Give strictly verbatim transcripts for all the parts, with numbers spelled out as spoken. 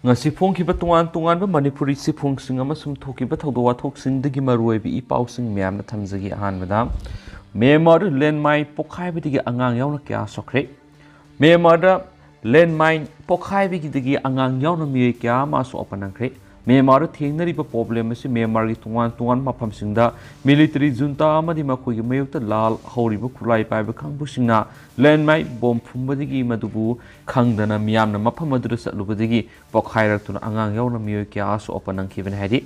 ꯉꯁꯤ ꯐꯣꯡꯈꯤꯕ ꯇꯣꯉꯥꯟ ꯇꯣꯉꯥꯟꯕ ꯃꯅꯤꯄꯨꯔꯤ ꯆꯦꯐꯣꯡꯁꯤꯡ ꯑꯃꯁꯨꯡ ꯊꯣꯛꯈꯤꯕ ꯊꯧꯗꯣꯛ ꯋꯥꯊꯣꯛꯁꯤꯡꯗꯒꯤ ꯃꯔꯨꯑꯣꯏꯕ ꯏ ꯄꯥꯎꯁꯤꯡ ꯃꯌꯥꯝꯅ ꯊꯝꯖꯒꯦ꯫ ꯑꯍꯥꯟꯕꯗ, ꯃ꯭ꯌꯥꯟꯃꯥꯔꯗ ꯂꯦꯟꯃꯥꯏꯟ ꯄꯣꯈꯥꯏꯕꯗꯒꯤ ꯑꯉꯥꯡ ꯌꯥꯎꯅ ꯀꯌꯥ ꯁꯣꯛꯈ꯭ꯔꯦ꯫ ꯃ꯭ꯌꯥꯟꯃꯥꯔꯗ ꯂꯦꯟꯃꯥꯏꯟ ꯄꯣꯈꯥꯏꯕꯒꯤꯗꯒꯤ ꯑꯉꯥꯡ ꯌꯥꯎꯅ ꯃꯤꯑꯣꯏ ꯀꯌꯥ ꯑꯃ ꯑꯁꯣꯛ ꯑꯄꯟ ꯅꯪꯈ꯭ꯔꯦ꯫ ꯃ꯭ꯌꯥꯟꯃꯥꯔꯗ ꯊꯦꯡꯅꯔꯤꯕ ꯄ꯭ꯔꯣꯕ꯭ꯂꯦꯝ ꯑꯁꯤ ꯃ꯭ꯌꯥꯟꯃꯥꯔꯒꯤ ꯇꯣꯉꯥꯟ ꯇꯣꯉꯥꯟꯕ ꯃꯐꯝꯁꯤꯡꯗ ꯃꯤꯂꯤꯇꯔꯤ ꯖꯨꯟꯇꯥ ꯑꯃꯗꯤ ꯃꯈꯣꯏꯒꯤ ꯃꯥꯌꯣꯛꯇ ꯂꯥꯜ ꯍꯧꯔꯤꯕ ꯈꯨꯠꯂꯥꯏ ꯄꯥꯏꯕ ꯀꯥꯡꯕꯨꯁꯤꯡꯅ ꯂꯦꯟꯃꯥꯏꯟ ꯕꯣꯝ ꯐꯨꯝꯕꯗꯒꯤ ꯃꯗꯨꯕꯨ ꯈꯪꯗꯅ ꯃꯤꯌꯥꯝꯅ ꯃꯐꯝ ꯑꯗꯨꯗ ꯆꯠꯂꯨꯕꯗꯒꯤ ꯄꯣꯈꯥꯏꯔꯛꯇꯨꯅ ꯑꯉꯥꯡ ꯌꯥꯎꯅ ꯃꯤꯑꯣꯏ ꯀꯌꯥ ꯑꯁꯣꯛ ꯑꯄꯟ ꯅꯪꯈꯤꯕꯅꯤ ꯍꯥꯏꯔꯤ꯫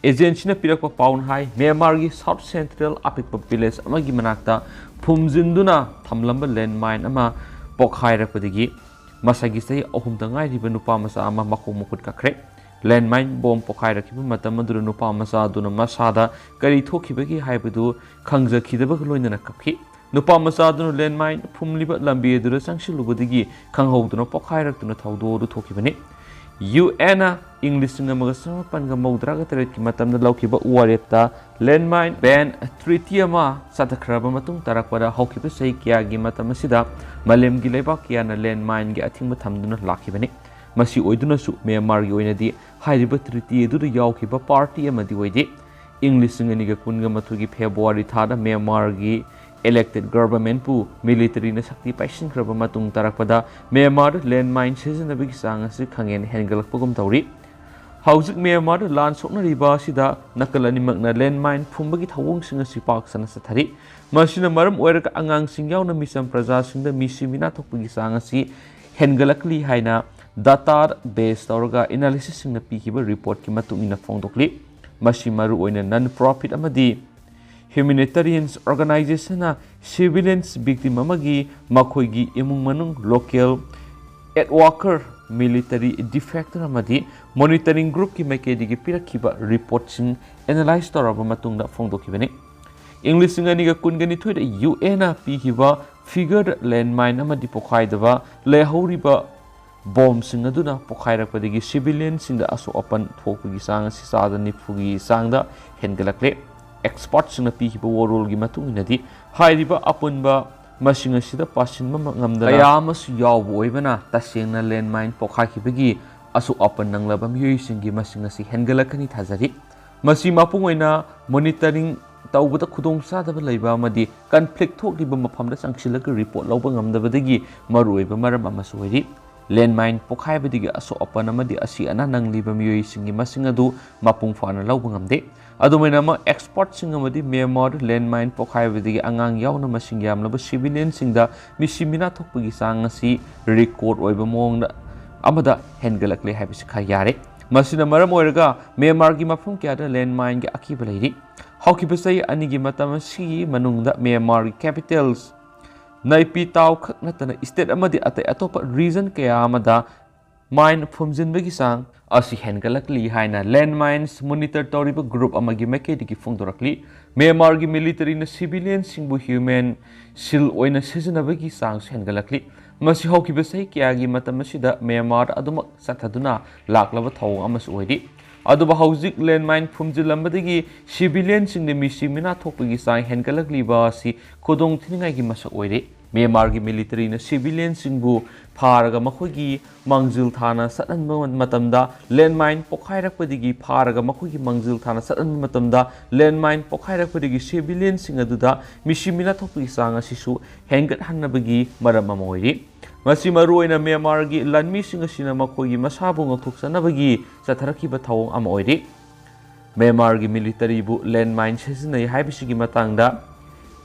ꯑꯦꯖꯦꯟꯁꯤꯅ ꯄꯤꯔꯛꯄ ꯄꯥꯎꯅ ꯍꯥꯏ, ꯃ꯭ꯌꯥꯟꯃꯥꯔꯒꯤ ꯁꯥꯎꯠ ꯁꯦꯟꯇ꯭ꯔꯦꯜ ꯑꯄꯤꯛꯄ ꯚꯤꯂꯦꯖ ꯑꯃꯒꯤ ꯃꯅꯥꯛꯇ ꯐꯨꯝꯖꯤꯟꯗꯨꯅ ꯊꯝꯂꯝꯕ ꯂꯦꯟꯃꯥꯏꯟ ꯑꯃ ꯄꯣꯈꯥꯏꯔꯛꯄꯗꯒꯤ ꯃꯁꯥꯒꯤ ꯆꯍꯤ ꯑꯍꯨꯝꯗ ꯉꯥꯏꯔꯤꯕ ꯅꯨꯄꯥ ꯃꯆꯥ ꯑꯃ ꯃꯈꯣꯡ ꯃꯈꯨꯠ ꯀꯛꯈ꯭ꯔꯦ꯫ ꯂꯦꯟꯃꯥꯏꯟ ꯕꯣꯝ ꯄꯣꯈꯥꯏꯔꯛꯈꯤꯕ ꯃꯇꯝ ꯑꯗꯨꯗ ꯅꯨꯄꯥ ꯃꯆꯥ ꯑꯗꯨꯅ ꯃꯁꯥꯗ ꯀꯔꯤ ꯊꯣꯛꯈꯤꯕꯒꯦ ꯍꯥꯏꯕꯗꯨ ꯈꯪꯖꯈꯤꯗꯕꯒ ꯂꯣꯏꯅꯅ ꯀꯞꯈꯤ꯫ ꯅꯨꯄꯥ ꯃꯆꯥ ꯑꯗꯨꯅ ꯂꯦꯟꯃꯥꯏꯟ ꯐꯨꯝꯂꯤꯕ ꯂꯝꯕꯤ ꯑꯗꯨꯗ ꯆꯪꯁꯤꯜꯂꯨꯕꯗꯒꯤ ꯈꯪꯍꯧꯗꯅ ꯄꯣꯈꯥꯏꯔꯛꯇꯨꯅ ꯊꯧꯗꯣꯛ ꯑꯗꯨ ꯊꯣꯛꯈꯤꯕꯅꯤ꯫ ꯌꯨ ꯑꯦꯟꯅ ꯏꯪ ꯂꯤꯁꯤꯡ ꯑꯃꯒ ꯆꯃꯥꯄꯟꯒ ꯃꯧꯗ꯭ꯔꯥꯒ ꯇꯔꯦꯠꯀꯤ ꯃꯇꯝꯗ ꯂꯧꯈꯤꯕ ꯋꯥꯔꯦꯞꯇ ꯂꯦꯟꯃꯥꯏꯟ ꯕꯦꯟ ꯇ꯭ꯔꯤꯇꯤ ꯑꯃ ꯆꯠꯊꯈ꯭ꯔꯕ ꯃꯇꯨꯡ ꯇꯥꯔꯛꯄꯗ ꯍꯧꯈꯤꯕ ꯆꯍꯤ ꯀꯌꯥꯒꯤ ꯃꯇꯝ ꯑꯁꯤꯗ ꯃꯥꯂꯦꯝꯒꯤ ꯂꯩꯕꯥꯛ ꯀꯌꯥꯅ ꯂꯦꯟꯃꯥꯏꯟꯒꯤ ꯑꯊꯤꯡꯕ ꯊꯝꯗꯨꯅ ꯂꯥꯛꯈꯤꯕꯅꯤ꯫ ꯃꯁꯤ ꯑꯣꯏꯗꯨꯅꯁꯨ ꯃ꯭ꯌꯥꯟꯃꯥꯔꯒꯤ ꯑꯣꯏꯅꯗꯤ ꯍꯥꯏꯔꯤꯕ ꯇ꯭ꯔꯤꯇꯤ ꯑꯗꯨꯗ ꯌꯥꯎꯈꯤꯕ ꯄꯥꯔꯇꯤ ꯑꯃꯗꯤ ꯑꯣꯏꯗꯦ꯫ ꯏꯪ ꯂꯤꯁꯤꯡ ꯑꯅꯤꯒ ꯀꯨꯟꯒ ꯃꯥꯊꯣꯏꯒꯤ ꯐꯦꯕ꯭ꯔꯨꯋꯥꯔꯤ ꯊꯥꯗ ꯃ꯭ꯌꯥꯟꯃꯥꯔꯒꯤ ꯏꯂꯦꯛꯇꯦꯗ ꯒꯚꯔꯟꯃꯦꯟꯠꯄꯨ ꯃꯤꯂꯤꯇꯔꯤꯅ ꯁꯛꯇꯤ ꯄꯥꯏꯁꯤꯟꯈ꯭ꯔꯕ ꯃꯇꯨꯡ ꯇꯥꯔꯛꯄꯗ ꯃ꯭ꯌꯥꯟꯃꯥꯔꯗ ꯂꯦꯟꯃꯥꯏꯟ ꯁꯤꯖꯤꯟꯅꯕꯒꯤ ꯆꯥꯡ ꯑꯁꯤ ꯈꯪꯍꯦꯟ ꯍꯦꯟꯒꯠꯂꯛꯄꯒꯨꯝ ꯇꯧꯔꯤ꯫ ꯍꯧꯖꯤꯛ ꯃ꯭ꯌꯥꯟꯃꯥꯔꯗ ꯂꯥꯟ ꯁꯣꯛꯅꯔꯤꯕ ꯑꯁꯤꯗ ꯅꯥꯀꯜ ꯑꯅꯤꯃꯛꯅ ꯂꯦꯟꯃꯥꯏꯟ ꯐꯨꯝꯕꯒꯤ ꯊꯧꯑꯣꯡꯁꯤꯡ ꯑꯁꯤ ꯄꯥꯛ ꯁꯟꯅ ꯆꯠꯊꯔꯤ꯫ ꯃꯁꯤꯅ ꯃꯔꯝ ꯑꯣꯏꯔꯒ ꯑꯉꯥꯡꯁꯤꯡ ꯌꯥꯎꯅ ꯃꯤꯆꯝ ꯄ꯭ꯔꯖꯥꯁꯤꯡꯗ ꯃꯤꯁꯤ ꯃꯤꯅꯥ ꯊꯣꯛꯄꯒꯤ ꯆꯥꯡ ꯑꯁꯤ ꯍꯦꯟꯒꯠꯂꯛꯂꯤ ꯍꯥꯏꯅ ꯗꯥꯇꯥ ꯕꯦꯖ ꯇꯧꯔꯒ ꯑꯦꯅꯥꯂꯤꯁꯤꯁꯁꯤꯡꯅ ꯄꯤꯈꯤꯕ ꯔꯤꯄꯣꯔꯠꯀꯤ ꯃꯇꯨꯡ ꯏꯟꯅ ꯐꯣꯡꯗꯣꯛꯂꯤ꯫ ꯃꯁꯤ ꯃꯔꯨꯑꯣꯏꯅ ꯅꯟ ꯄ꯭ꯔꯣꯐꯤꯠ ꯑꯃꯗꯤ ꯍ꯭ꯌꯨꯃꯦꯅꯤꯇꯦꯔꯤꯌꯟ ꯑꯣꯔꯒꯅꯥꯏꯖꯦꯁꯟꯅ ꯁꯤꯚꯤꯂꯤꯌꯟꯁ ꯚꯤꯛꯇꯤꯝ ꯑꯃꯒꯤ ꯃꯈꯣꯏꯒꯤ ꯏꯃꯨꯡ ꯃꯅꯨꯡ, ꯂꯣꯀꯦꯜ ꯑꯦꯗ ꯋꯥꯀꯔ, ꯃꯤꯂꯤꯇꯔꯤ ꯗꯤꯐꯦꯛꯇꯔ ꯑꯃꯗꯤ ꯃꯣꯅꯤꯇꯔꯤꯡ ꯒ꯭ꯔꯨꯞꯀꯤ ꯃꯥꯏꯀꯩꯗꯒꯤ ꯄꯤꯔꯛꯈꯤꯕ ꯔꯤꯄꯣꯔꯠꯁꯤꯡ ꯑꯦꯅꯥꯂꯥꯏꯖ ꯇꯧꯔꯕ ꯃꯇꯨꯡꯗ ꯐꯣꯡꯗꯣꯛꯈꯤꯕꯅꯤ꯫ ꯏꯪ ꯂꯤꯁꯤꯡ ꯑꯅꯤꯒ ꯀꯨꯟꯒ ꯅꯤꯊꯣꯏꯗ ꯌꯨ ꯑꯦꯟꯅ ꯄꯤꯈꯤꯕ ꯐꯤꯒꯔꯗ ꯂꯦꯟꯃꯥꯏꯟ ꯑꯃꯗꯤ ꯄꯣꯈꯥꯏꯗꯕ ꯂꯩꯍꯧꯔꯤꯕ ꯕꯣꯝꯁꯤꯡ ꯑꯗꯨꯅ ꯄꯣꯈꯥꯏꯔꯛꯄꯗꯒꯤ ꯁꯤꯚꯤꯂꯤꯌꯟꯁꯤꯡꯗ ꯑꯁꯣꯛ ꯑꯄꯟ ꯊꯣꯛꯄꯒꯤ ꯆꯥꯡ ꯑꯁꯤ ꯆꯥꯗ ꯅꯤꯐꯨꯒꯤ ꯆꯥꯡꯗ ꯍꯦꯟꯒꯠꯂꯛꯂꯦ꯫ ꯑꯦꯛꯁꯄꯔꯠꯁꯤꯡꯅ ꯄꯤꯈꯤꯕ ꯋꯥꯔꯣꯜꯒꯤ ꯃꯇꯨꯡ ꯏꯟꯅꯗꯤ ꯍꯥꯏꯔꯤꯕ ꯑꯄꯨꯟꯕ ꯃꯁꯤꯡ ꯑꯁꯤꯗ ꯄꯥꯁꯤꯟꯕ ꯉꯝꯗꯅ ꯀꯌꯥ ꯑꯃꯁꯨ ꯌꯥꯎꯕ ꯑꯣꯏꯕꯅ ꯇꯁꯦꯡꯅ ꯂꯦꯟꯃꯥꯏꯟ ꯄꯣꯈꯥꯏꯈꯤꯕꯒꯤ ꯑꯁꯣꯛ ꯑꯄꯟ ꯅꯪꯂꯕ ꯃꯤꯑꯣꯏꯁꯤꯡꯒꯤ ꯃꯁꯤꯡ ꯑꯁꯤ ꯍꯦꯟꯒꯠꯂꯛꯀꯅꯤ ꯊꯥꯖꯔꯤ꯫ ꯃꯁꯤ ꯃꯄꯨꯡ ꯑꯣꯏꯅ ꯃꯣꯅꯤꯇꯔꯤꯡ ꯇꯧꯕꯗ ꯈꯨꯗꯣꯡꯆꯥꯗꯕ ꯂꯩꯕ ꯑꯃꯗꯤ ꯀꯟꯐ꯭ꯂꯤꯛ ꯊꯣꯛꯂꯤꯕ ꯃꯐꯝꯗ ꯆꯪꯁꯤꯜꯂꯒ ꯔꯤꯄꯣꯔꯠ ꯂꯧꯕ ꯉꯝꯗꯕꯗꯒꯤ ꯃꯔꯨꯑꯣꯏꯕ ꯃꯔꯝ ꯑꯃꯁꯨ ꯑꯣꯏꯔꯤ꯫ ꯂꯦꯟꯃꯥꯏꯟ ꯄꯣꯈꯥꯏꯕꯗꯒꯤ ꯑꯁꯣꯛ ꯑꯄꯟ ꯑꯃꯗꯤ ꯑꯁꯤ ꯑꯅꯥ ꯅꯪꯂꯤꯕ ꯃꯤꯑꯣꯏꯁꯤꯡꯒꯤ ꯃꯁꯤꯡ ꯑꯗꯨ ꯃꯄꯨꯡ ꯐꯥꯅ ꯂꯧꯕ ꯉꯝꯗꯦ꯫ ꯑꯗꯨꯃꯥꯏꯅꯃꯛ, ꯑꯦꯛꯁꯄꯔꯠꯁꯤꯡ ꯑꯃꯗꯤ ꯃ꯭ꯌꯥꯟꯃꯥꯔ ꯂꯦꯟꯃꯥꯏꯟ ꯄꯣꯈꯥꯏꯕꯗꯒꯤ ꯑꯉꯥꯡ ꯌꯥꯎꯅ ꯃꯁꯤꯡ ꯌꯥꯝꯂꯕ ꯁꯤꯚꯤꯂꯤꯌꯟꯁꯤꯡꯗ ꯃꯤꯁꯤ ꯃꯤꯅꯥ ꯊꯣꯛꯄꯒꯤ ꯆꯥꯡ ꯑꯁꯤ ꯔꯦꯀꯣꯔꯗ ꯑꯣꯏꯕ ꯃꯑꯣꯡꯗ ꯑꯃꯗ ꯍꯦꯟꯒꯠꯂꯛꯂꯦ ꯍꯥꯏꯕꯁꯤ ꯈꯪ ꯌꯥꯔꯦ꯫ ꯃꯁꯤꯅ ꯃꯔꯝ ꯑꯣꯏꯔꯒ ꯃ꯭ꯌꯥꯟꯃꯥꯔꯒꯤ ꯃꯐꯝ ꯀꯌꯥꯗ ꯂꯦꯟꯃꯥꯏꯟꯒꯤ ꯑꯀꯤꯕ ꯂꯩꯔꯤ꯫ ꯍꯧꯈꯤꯕ ꯆꯍꯤ ꯑꯅꯤꯒꯤ ꯃꯇꯝ ꯑꯁꯤꯒꯤ ꯃꯅꯨꯡꯗ ꯃ꯭ꯌꯥꯟꯃꯥꯔꯒꯤ ꯀꯦꯄꯤꯇꯦꯜꯁ ꯅꯥꯏꯄꯤꯇꯥꯎ ꯈꯛ ꯅꯠꯇꯅ ꯁ꯭ꯇꯦꯠ ꯑꯃꯗꯤ ꯑꯇꯩ ꯑꯇꯣꯞꯄ ꯔꯤꯖꯟ ꯀꯌꯥ ꯑꯃꯗ ꯃꯥꯏꯟ ꯐꯨꯝꯖꯤꯟꯕꯒꯤ ꯆꯥꯡ ꯑꯁꯤ ꯍꯦꯟꯒꯠꯂꯛꯂꯤ ꯍꯥꯏꯅ ꯂꯦꯟꯃꯥꯏꯟꯁ ꯃꯣꯅꯤꯇꯔ ꯇꯧꯔꯤꯕ ꯒ꯭ꯔꯨꯞ ꯑꯃꯒꯤ ꯃꯥꯏꯀꯩꯗꯒꯤ ꯐꯣꯡꯗꯣꯔꯛꯂꯤ꯫ ꯃ꯭ꯌꯥꯟꯃꯥꯔꯒꯤ ꯃꯤꯂꯤꯇꯔꯤꯅ ꯁꯤꯚꯤꯂꯤꯌꯟꯁꯤꯡꯕꯨ ꯍ꯭ꯌꯨꯃꯦꯟ ꯁꯤꯜ ꯑꯣꯏꯅ ꯁꯤꯖꯤꯟꯅꯕꯒꯤ ꯆꯥꯡꯁꯨ ꯍꯦꯟꯒꯠꯂꯛꯂꯤ꯫ ꯃꯁꯤ ꯍꯧꯈꯤꯕ ꯆꯍꯤ ꯀꯌꯥꯒꯤ ꯃꯇꯝ ꯑꯁꯤꯗ ꯃ꯭ꯌꯥꯟꯃꯥꯔꯗ ꯑꯗꯨꯃꯛ ꯆꯠꯊꯗꯨꯅ ꯂꯥꯛꯂꯕ ꯊꯧꯑꯣꯡ ꯑꯃꯁꯨ ꯑꯣꯏꯔꯤ꯫ ꯑꯗꯨꯕꯨ ꯍꯧꯖꯤꯛ ꯂꯦꯟꯃꯥꯏꯟ ꯐꯨꯝꯖꯤꯜꯂꯝꯕꯗꯒꯤ ꯁꯤꯚꯤꯂꯤꯌꯟꯁꯤꯡꯗ ꯃꯤꯁꯤ ꯃꯤꯅꯥ ꯊꯣꯛꯄꯒꯤ ꯆꯥꯡ ꯍꯦꯟꯒꯠꯂꯛꯂꯤꯕ ꯑꯁꯤ ꯈꯨꯗꯣꯡ ꯊꯤꯅꯤꯡꯉꯥꯏꯒꯤ ꯃꯁꯛ ꯑꯣꯏꯔꯦ꯫ ꯃ꯭ꯌꯥꯟꯃꯥꯔꯒꯤ ꯃꯤꯂꯤꯇꯔꯤꯅ ꯁꯤꯚꯤꯂꯤꯌꯟꯁꯤꯡꯕꯨ ꯐꯥꯔꯒ ꯃꯈꯣꯏꯒꯤ ꯃꯥꯡꯖꯤꯜ ꯊꯥꯅ ꯆꯠꯍꯟꯕ ꯃꯇꯝꯗ, ꯂꯦꯟꯃꯥꯏꯟ ꯄꯣꯈꯥꯏꯔꯛꯄꯗꯒꯤ ꯐꯥꯔꯒ ꯃꯈꯣꯏꯒꯤ ꯃꯥꯡꯖꯤꯜ ꯊꯥꯅ ꯆꯠꯍꯟꯕ ꯃꯇꯝꯗ, ꯂꯦꯟꯃꯥꯏꯟ ꯄꯣꯈꯥꯏꯔꯛꯄꯗꯒꯤ ꯁꯤꯚꯤꯂꯤꯌꯟꯁꯤꯡ ꯑꯗꯨꯗ ꯃꯤꯁꯤ ꯃꯤꯅꯥ ꯊꯣꯛꯄꯒꯤ ꯆꯥꯡ ꯑꯁꯤꯁꯨ ꯍꯦꯟꯒꯠꯍꯟꯅꯕꯒꯤ ꯃꯔꯝ ꯑꯃ ꯑꯣꯏꯔꯤ꯫ ꯃꯁꯤ ꯃꯔꯨꯑꯣꯏꯅ ꯃ꯭ꯌꯥꯟꯃꯥꯔꯒꯤ ꯂꯥꯟꯃꯤꯁꯤꯡ ꯑꯁꯤꯅ ꯃꯈꯣꯏꯒꯤ ꯃꯁꯥꯕꯨ ꯉꯥꯛꯊꯣꯛꯆꯅꯕꯒꯤ ꯆꯠꯊꯔꯛꯈꯤꯕ ꯊꯧꯑꯣꯡ ꯑꯃ ꯑꯣꯏꯔꯤ꯫ ꯃ꯭ꯌꯥꯟꯃꯥꯔꯒꯤ ꯃꯤꯂꯤꯇꯔꯤꯕꯨ ꯂꯦꯟꯃꯥꯏꯟ ꯁꯤꯖꯤꯟꯅꯩ ꯍꯥꯏꯕꯁꯤꯒꯤ ꯃꯇꯥꯡꯗ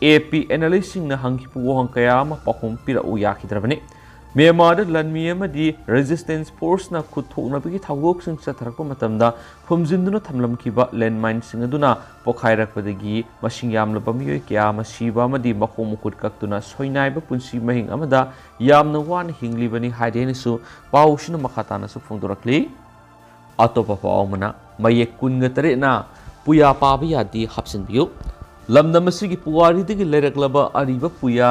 ꯑꯦ ꯄꯤ ꯑꯦꯅꯥꯂꯤꯁꯁꯤꯡꯅ ꯍꯪꯈꯤꯕ ꯋꯥꯍꯪ ꯀꯌꯥ ꯑꯃ ꯄꯥꯎꯈꯨꯝ ꯄꯤꯔꯛꯎ ꯌꯥꯈꯤꯗ꯭ꯔꯕꯅꯤ꯫ ꯃ꯭ꯌꯥꯟꯃꯥꯔꯗ ꯂꯥꯟꯃꯤ ꯑꯃꯗꯤ ꯔꯦꯖꯤꯁꯇꯦꯟꯁ ꯐꯣꯔꯁꯅ ꯈꯨꯠ ꯊꯣꯛꯅꯕꯒꯤ ꯊꯧꯗꯣꯛꯁꯤꯡ ꯆꯠꯊꯔꯛꯄ ꯃꯇꯝꯗ ꯐꯨꯝꯖꯤꯟꯗꯨꯅ ꯊꯝꯂꯝꯈꯤꯕ ꯂꯦꯟꯃꯥꯏꯟꯁꯤꯡ ꯑꯗꯨꯅ ꯄꯣꯈꯥꯏꯔꯛꯄꯗꯒꯤ ꯃꯁꯤꯡ ꯌꯥꯝꯂꯕ ꯃꯤꯑꯣꯏ ꯀꯌꯥ ꯑꯃ ꯁꯤꯕ ꯑꯃꯗꯤ ꯃꯈꯣꯡ ꯃꯈꯨꯠ ꯀꯛꯇꯨꯅ ꯁꯣꯏꯅꯥꯏꯕ ꯄꯨꯟꯁꯤ ꯃꯍꯤꯡ ꯑꯃꯗ ꯌꯥꯝꯅ ꯋꯥꯅ ꯍꯤꯡꯂꯤꯕꯅꯤ ꯍꯥꯏꯗꯦꯅꯁꯨ ꯄꯥꯎꯁꯤꯅ ꯃꯈꯥ ꯇꯥꯅꯁꯨ ꯐꯣꯡꯗꯣꯔꯛꯂꯤ꯫ ꯑꯇꯣꯞꯄ ꯄꯥꯎ ꯑꯃꯅ, ꯃꯌꯦꯛ ꯀꯨꯟꯒ ꯇꯔꯦꯠꯅ ꯄꯨꯌꯥ ꯄꯥꯕ ꯌꯥꯗꯦ ꯍꯥꯞꯆꯤꯟꯕꯤꯌꯨ꯫ ꯂꯝꯗꯝ ꯑꯁꯤꯒꯤ ꯄꯨꯋꯥꯔꯤꯗꯒꯤ ꯂꯩꯔꯛꯂꯕ ꯑꯔꯤꯕ ꯄꯨꯌꯥ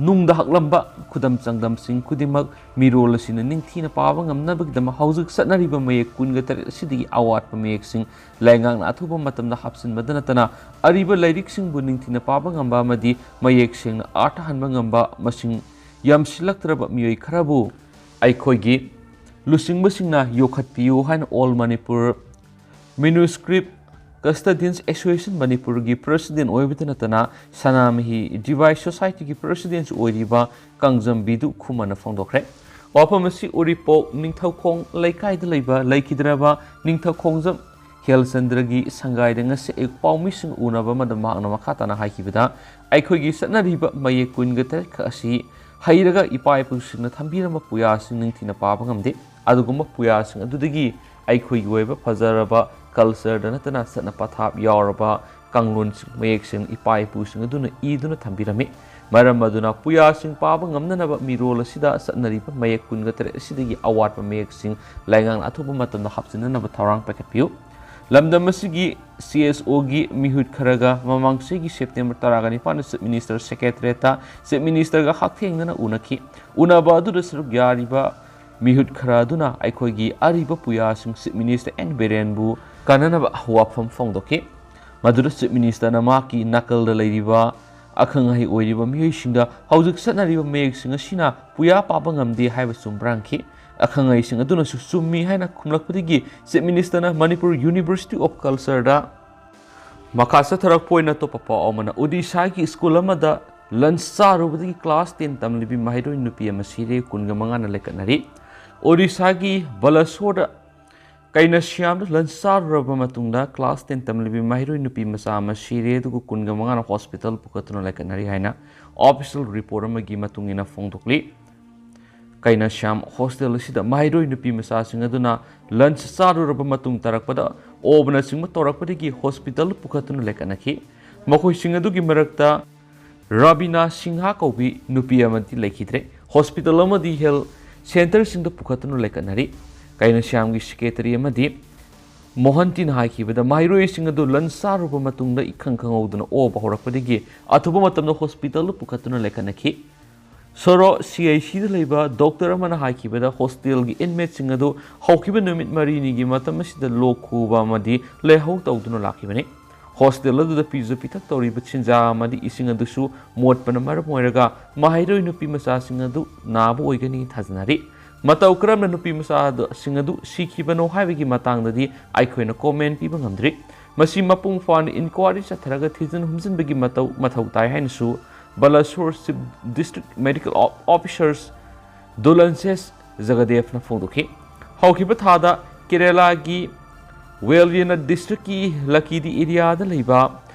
ꯅꯨꯡꯗ ꯍꯛꯂꯝꯕ ꯈꯨꯗꯝ ꯆꯥꯡꯗꯝꯁꯤꯡ ꯈꯨꯗꯤꯡꯃꯛ ꯃꯤꯔꯣꯜ ꯑꯁꯤꯅ ꯅꯤꯡꯊꯤꯅ ꯄꯥꯕ ꯉꯝꯅꯕꯒꯤꯗꯃꯛ ꯍꯧꯖꯤꯛ ꯆꯠꯅꯔꯤꯕ ꯃꯌꯦꯛ ꯀꯨꯟꯒ ꯇꯔꯦꯠ ꯑꯁꯤꯗꯒꯤ ꯑꯋꯥꯠꯄ ꯃꯌꯦꯛꯁꯤꯡ ꯂꯩꯉꯥꯛꯅ ꯑꯊꯨꯕ ꯃꯇꯝꯗ ꯍꯥꯞꯆꯤꯟꯕꯗ ꯅꯠꯇꯅ ꯑꯔꯤꯕ ꯂꯥꯏꯔꯤꯛꯁꯤꯡꯕꯨ ꯅꯤꯡꯊꯤꯅ ꯄꯥꯕ ꯉꯝꯕ ꯑꯃꯗꯤ ꯃꯌꯦꯛ ꯁꯦꯡꯅ ꯑꯥꯔꯊ ꯍꯟꯕ ꯉꯝꯕ ꯃꯁꯤꯡ ꯌꯥꯝꯁꯤꯜꯂꯛꯇ꯭ꯔꯕ ꯃꯤꯑꯣꯏ ꯈꯔꯕꯨ ꯑꯩꯈꯣꯏꯒꯤ ꯂꯨꯆꯤꯡꯕꯁꯤꯡꯅ ꯌꯣꯛꯈꯠꯄꯤꯌꯨ ꯍꯥꯏꯅ All Manipur Manuscript Custodians Association ꯃꯅꯤꯄꯨꯔꯒꯤ ꯄ꯭ꯔꯁꯤꯗꯦꯟ ꯑꯣꯏꯕꯇ ꯅꯠꯇꯅ ꯁꯅꯥꯃꯍꯤ ꯗꯤꯚꯥꯏꯁ ꯁꯣꯁꯥꯏꯇꯤꯒꯤ ꯄ꯭ꯔꯁꯤꯗꯦꯟꯁꯨ ꯑꯣꯏꯔꯤꯕ ꯀꯥꯡꯖꯝꯕꯤꯗꯨ ꯈꯨꯃꯟꯅ ꯐꯣꯡꯗꯣꯛꯈ꯭ꯔꯦ꯫ ꯋꯥꯐꯝ ꯑꯁꯤ ꯎꯔꯤꯄꯣꯛ ꯅꯤꯡꯊꯧꯈꯣꯡ ꯂꯩꯀꯥꯏꯗ ꯂꯩꯕ ꯂꯩꯈꯤꯗ꯭ꯔꯕ ꯅꯤꯡꯊꯧꯈꯣꯡꯖꯝ ꯍꯦꯜꯆꯟꯗ꯭ꯔꯒꯤ ꯁꯪꯒꯥꯏꯗ ꯉꯁꯤ ꯑꯌꯨꯛ ꯄꯥꯎꯃꯤꯁꯤꯡ ꯎꯅꯕ ꯑꯃꯗ ꯃꯍꯥꯛꯅ ꯃꯈꯥ ꯇꯥꯅ ꯍꯥꯏꯈꯤꯕꯗ, ꯑꯩꯈꯣꯏꯒꯤ ꯆꯠꯅꯔꯤꯕ ꯃꯌꯦꯛ ꯀꯨꯟꯒ ꯇꯔꯦꯠ ꯈꯛ ꯑꯁꯤ ꯍꯩꯔꯒ ꯏꯄꯥ ꯏꯄꯨꯁꯤꯡꯅ ꯊꯝꯕꯤꯔꯝꯕ ꯄꯨꯌꯥꯁꯤꯡ ꯅꯤꯡꯊꯤꯅ ꯄꯥꯕ ꯉꯝꯗꯦ꯫ ꯑꯗꯨꯒꯨꯝꯕ ꯄꯨꯌꯥꯁꯤꯡ ꯑꯗꯨꯗꯒꯤ ꯑꯩꯈꯣꯏꯒꯤ ꯑꯣꯏꯕ ꯐꯖꯔꯕ ꯀꯜꯆꯔꯗ ꯅꯠꯇꯅ ꯆꯠꯅ ꯄꯊꯥꯞ ꯌꯥꯎꯔꯕ ꯀꯥꯡꯂꯣꯟꯁꯤꯡ, ꯃꯌꯦꯛꯁꯤꯡ ꯏꯄꯥ ꯏꯄꯨꯁꯤꯡ ꯑꯗꯨꯅ ꯏꯗꯨꯅ ꯊꯝꯕꯤꯔꯝꯃꯤ꯫ ꯃꯔꯝ ꯑꯗꯨꯅ ꯄꯨꯌꯥꯁꯤꯡ ꯄꯥꯕ ꯉꯝꯅꯅꯕ ꯃꯤꯔꯣꯜ ꯑꯁꯤꯗ ꯆꯠꯅꯔꯤꯕ ꯃꯌꯦꯛ ꯀꯨꯟꯒ ꯇꯔꯦꯠ ꯑꯁꯤꯗꯒꯤ ꯑꯋꯥꯠꯄ ꯃꯌꯦꯛꯁꯤꯡ ꯂꯩꯉꯥꯛꯅ ꯑꯊꯨꯕ ꯃꯇꯝꯗ ꯍꯥꯞꯆꯤꯟꯅꯅꯕ ꯊꯧꯔꯥꯡ ꯄꯥꯏꯈꯠꯄꯤꯌꯨ꯫ ꯂꯝꯗꯝ ꯑꯁꯤꯒꯤ ꯁꯤ ꯑꯦꯁ ꯑꯣꯒꯤ ꯃꯤꯍꯨꯠ ꯈꯔꯒ ꯃꯃꯥꯡ ꯆꯍꯤꯒꯤ ꯁꯦꯞꯇꯦꯝꯕꯔ ꯇꯔꯥꯒ ꯅꯤꯄꯥꯟꯗ ꯆꯤꯐ ꯃꯤꯅꯤꯁꯇꯔ ꯁꯦꯀ꯭ꯔꯦꯇꯔꯤꯌꯦꯠꯇ ꯆꯤꯐ ꯃꯤꯅꯤꯁꯇꯔꯒ ꯍꯛꯊꯦꯡꯅꯅ ꯎꯅꯈꯤ꯫ ꯎꯅꯕ ꯑꯗꯨꯗ ꯁꯔꯨꯛ ꯌꯥꯔꯤꯕ ꯃꯤꯍꯨꯠ ꯈꯔ ꯑꯗꯨꯅ ꯑꯩꯈꯣꯏꯒꯤ ꯑꯔꯤꯕ ꯄꯨꯌꯥꯁꯤꯡ ꯆꯤꯐ ꯃꯤꯅꯤꯁꯇꯔ ꯑꯦꯟ ꯕꯤꯔꯦꯟꯕꯨ ꯀꯥꯟꯅꯅꯕ ꯋꯥꯐꯝ ꯐꯣꯡꯗꯣꯛꯈꯤ꯫ ꯃꯗꯨꯗ ꯆꯤꯐ ꯃꯤꯅꯤꯁꯇꯔꯅ ꯃꯍꯥꯛꯀꯤ ꯅꯥꯀꯜꯗ ꯂꯩꯔꯤꯕ ꯑꯈꯪ ꯑꯍꯩ ꯑꯣꯏꯔꯤꯕ ꯃꯤꯑꯣꯏꯁꯤꯡꯗ ꯍꯧꯖꯤꯛ ꯆꯠꯅꯔꯤꯕ ꯃꯌꯦꯛꯁꯤꯡ ꯑꯁꯤꯅ ꯄꯨꯌꯥ ꯄꯥꯕ ꯉꯝꯗꯦ ꯍꯥꯏꯕ ꯆꯨꯝꯕ꯭ꯔꯥ ꯍꯪꯈꯤ꯫ ꯑꯈꯪ ꯑꯍꯩꯁꯤꯡ ꯑꯗꯨꯅꯁꯨ ꯆꯨꯝꯃꯤ ꯍꯥꯏꯅ ꯈꯨꯝꯂꯛꯄꯗꯒꯤ ꯆꯤꯐ ꯃꯤꯅꯤꯁꯇꯔꯅ ꯃꯅꯤꯄꯨꯔ ꯌꯨꯅꯤꯚꯔꯁꯤꯇꯤ ꯑꯣꯐ ꯀꯜꯆꯔꯗ ꯃꯈꯥ ꯆꯠꯊꯔꯛꯄ ꯑꯣꯏꯅ ꯑꯇꯣꯞꯄ ꯄꯥꯎ ꯑꯃꯅ, ꯑꯣꯗꯤꯁꯥꯒꯤ ꯁ꯭ꯀꯨꯜ ꯑꯃꯗ ꯂꯟꯆ ꯆꯥꯔꯨꯕꯗꯒꯤ ꯀ꯭ꯂꯥꯁ ꯇꯦꯟ ꯇꯝꯂꯤꯕꯤ ꯃꯍꯩꯔꯣꯏ ꯅꯨꯄꯤ ꯑꯃ ꯁꯤꯔꯦ, ꯀꯨꯟꯒ ꯃꯉꯥꯅ ꯂꯩꯈꯠꯅꯔꯤ꯫ ꯑꯣꯗꯤꯁꯥꯒꯤ ꯕꯂꯁꯣꯔꯗ ꯀꯩꯅ ꯁ꯭ꯌꯥꯝꯗ ꯂꯟꯆ ꯆꯥꯔꯨꯔꯕ ꯃꯇꯨꯡꯗ ꯀ꯭ꯂꯥꯁ ꯇꯦꯟ ꯇꯝꯂꯤꯕꯤ ꯃꯍꯩꯔꯣꯏ ꯅꯨꯄꯤ ꯃꯆꯥ ꯑꯃ ꯁꯤꯔꯦ, ꯑꯗꯨꯒ ꯀꯨꯟꯒ ꯃꯉꯥꯅ ꯍꯣꯁꯄꯤꯇꯥꯜ ꯄꯨꯈꯠꯇꯨꯅ ꯂꯩꯈꯠꯅꯔꯤ ꯍꯥꯏꯅ ꯑꯣꯐꯤꯁꯤꯌꯦꯜ ꯔꯤꯄꯣꯔꯠ ꯑꯃꯒꯤ ꯃꯇꯨꯡ ꯏꯟꯅ ꯐꯣꯡꯗꯣꯛꯂꯤ꯫ ꯀꯩꯅ ꯁ꯭ꯌꯥꯝ ꯍꯣꯁꯇꯦꯜ ꯑꯁꯤꯗ ꯃꯍꯩꯔꯣꯏ ꯅꯨꯄꯤ ꯃꯆꯥꯁꯤꯡ ꯑꯗꯨꯅ ꯂꯟꯆ ꯆꯥꯔꯨꯔꯕ ꯃꯇꯨꯡ ꯇꯥꯔꯛꯄꯗ ꯑꯣꯕꯅꯆꯤꯡꯕ ꯇꯧꯔꯛꯄꯗꯒꯤ ꯍꯣꯁꯄꯤꯇꯥꯜ ꯄꯨꯈꯠꯇꯨꯅ ꯂꯩꯈꯠꯅꯈꯤ꯫ ꯃꯈꯣꯏꯁꯤꯡ ꯑꯗꯨꯒꯤ ꯃꯔꯛꯇ ꯔꯥꯕꯤꯅꯥ ꯁꯤꯡꯍꯥ ꯀꯧꯕꯤ ꯅꯨꯄꯤ ꯑꯃꯗꯤ ꯂꯩꯈꯤꯗ꯭ꯔꯦ꯫ ꯍꯣꯁꯄꯤꯇꯥꯜ ꯑꯃꯗꯤ ꯍꯦꯜꯊ ꯁꯦꯟꯇꯔꯁꯤꯡꯗ ꯄꯨꯈꯠꯇꯨꯅ ꯂꯩꯈꯠꯅꯔꯤ꯫ ꯀꯩꯅ ꯁ꯭ꯌꯥꯝꯒꯤ ꯁꯦꯀ꯭ꯔꯦꯇꯔꯤ ꯑꯃꯗꯤ ꯃꯣꯍꯟꯇꯤꯅ ꯍꯥꯏꯈꯤꯕꯗ, ꯃꯍꯩꯔꯣꯏꯁꯤꯡ ꯑꯗꯨ ꯂꯟꯆ ꯆꯥꯔꯨꯕ ꯃꯇꯨꯡꯗ ꯏꯈꯪ ꯈꯪꯍꯧꯗꯅ ꯑꯣꯕ ꯍꯧꯔꯛꯄꯗꯒꯤ ꯑꯊꯨꯕ ꯃꯇꯝꯗ ꯍꯣꯁꯄꯤꯇꯥꯜꯗ ꯄꯨꯈꯠꯇꯨꯅ ꯂꯩꯈꯠꯅꯈꯤ꯫ ꯁꯣꯔꯣ ꯁꯤ ꯑꯥꯏ ꯁꯤꯗ ꯂꯩꯕ ꯗꯣꯛꯇꯔ ꯑꯃꯅ ꯍꯥꯏꯈꯤꯕꯗ, ꯍꯣꯁꯇꯦꯜꯒꯤ ꯏꯟꯃꯦꯠꯁꯤꯡ ꯑꯗꯨ ꯍꯧꯈꯤꯕ ꯅꯨꯃꯤꯠ ꯃꯔꯤꯅꯤꯒꯤ ꯃꯇꯝ ꯑꯁꯤꯗ ꯂꯣꯛ ꯈꯨꯕ ꯑꯃꯗꯤ ꯂꯥꯏꯍꯧ ꯇꯧꯗꯨꯅ ꯂꯥꯛꯈꯤꯕꯅꯤ꯫ ꯍꯣꯁꯇꯦꯜ ꯑꯗꯨꯗ ꯄꯤꯖ ꯄꯤꯊꯛ ꯇꯧꯔꯤꯕ ꯆꯤꯟꯖꯥꯛ ꯑꯃꯗꯤ ꯏꯁꯤꯡ ꯑꯗꯨꯁꯨ ꯃꯣꯠꯄꯅ ꯃꯔꯝ ꯑꯣꯏꯔꯒ ꯃꯍꯩꯔꯣꯏ ꯅꯨꯄꯤ ꯃꯆꯥꯁꯤꯡ ꯑꯗꯨ ꯅꯥꯕ ꯑꯣꯏꯒꯅꯤ ꯊꯥꯖꯅꯔꯤ꯫ ꯃꯇꯧ ꯀꯔꯝꯅ ꯅꯨꯄꯤ ꯃꯆꯥꯁꯤꯡ ꯑꯗꯨ ꯁꯤꯈꯤꯕꯅꯣ ꯍꯥꯏꯕꯒꯤ ꯃꯇꯥꯡꯗꯗꯤ ꯑꯩꯈꯣꯏꯅ ꯀꯣꯃꯦꯟ ꯄꯤꯕ ꯉꯝꯗ꯭ꯔꯤ꯫ ꯃꯁꯤ ꯃꯄꯨꯡ ꯐꯥꯅ ꯏꯟꯀ꯭ꯋꯥꯔꯤ ꯆꯠꯊꯔꯒ ꯊꯤꯖꯤꯟ ꯍꯨꯝꯖꯤꯟꯕꯒꯤ ꯃꯇꯧ ꯃꯊꯧ ꯇꯥꯏ ꯍꯥꯏꯅꯁꯨ ꯕꯂꯥꯁꯣꯔ ꯆꯤꯐ ꯗꯤꯁꯇ꯭ꯔꯤꯛ ꯃꯦꯗꯤꯀꯦꯜ ꯑꯣꯐꯤꯁꯔꯁ ꯗꯨꯂꯟꯁꯦꯁ ꯖꯒꯗꯦꯕꯅ ꯐꯣꯡꯗꯣꯛꯈꯤ꯫ ꯍꯧꯈꯤꯕ ꯊꯥꯗ ꯀꯦꯔꯦꯂꯥꯒꯤ ꯋꯦꯜꯌꯅꯥꯗ ꯗꯤꯁꯇ꯭ꯔꯤꯛꯀꯤ ꯂꯀꯤꯗꯤ ꯑꯦꯔꯤꯌꯥꯗ ꯂꯩꯕ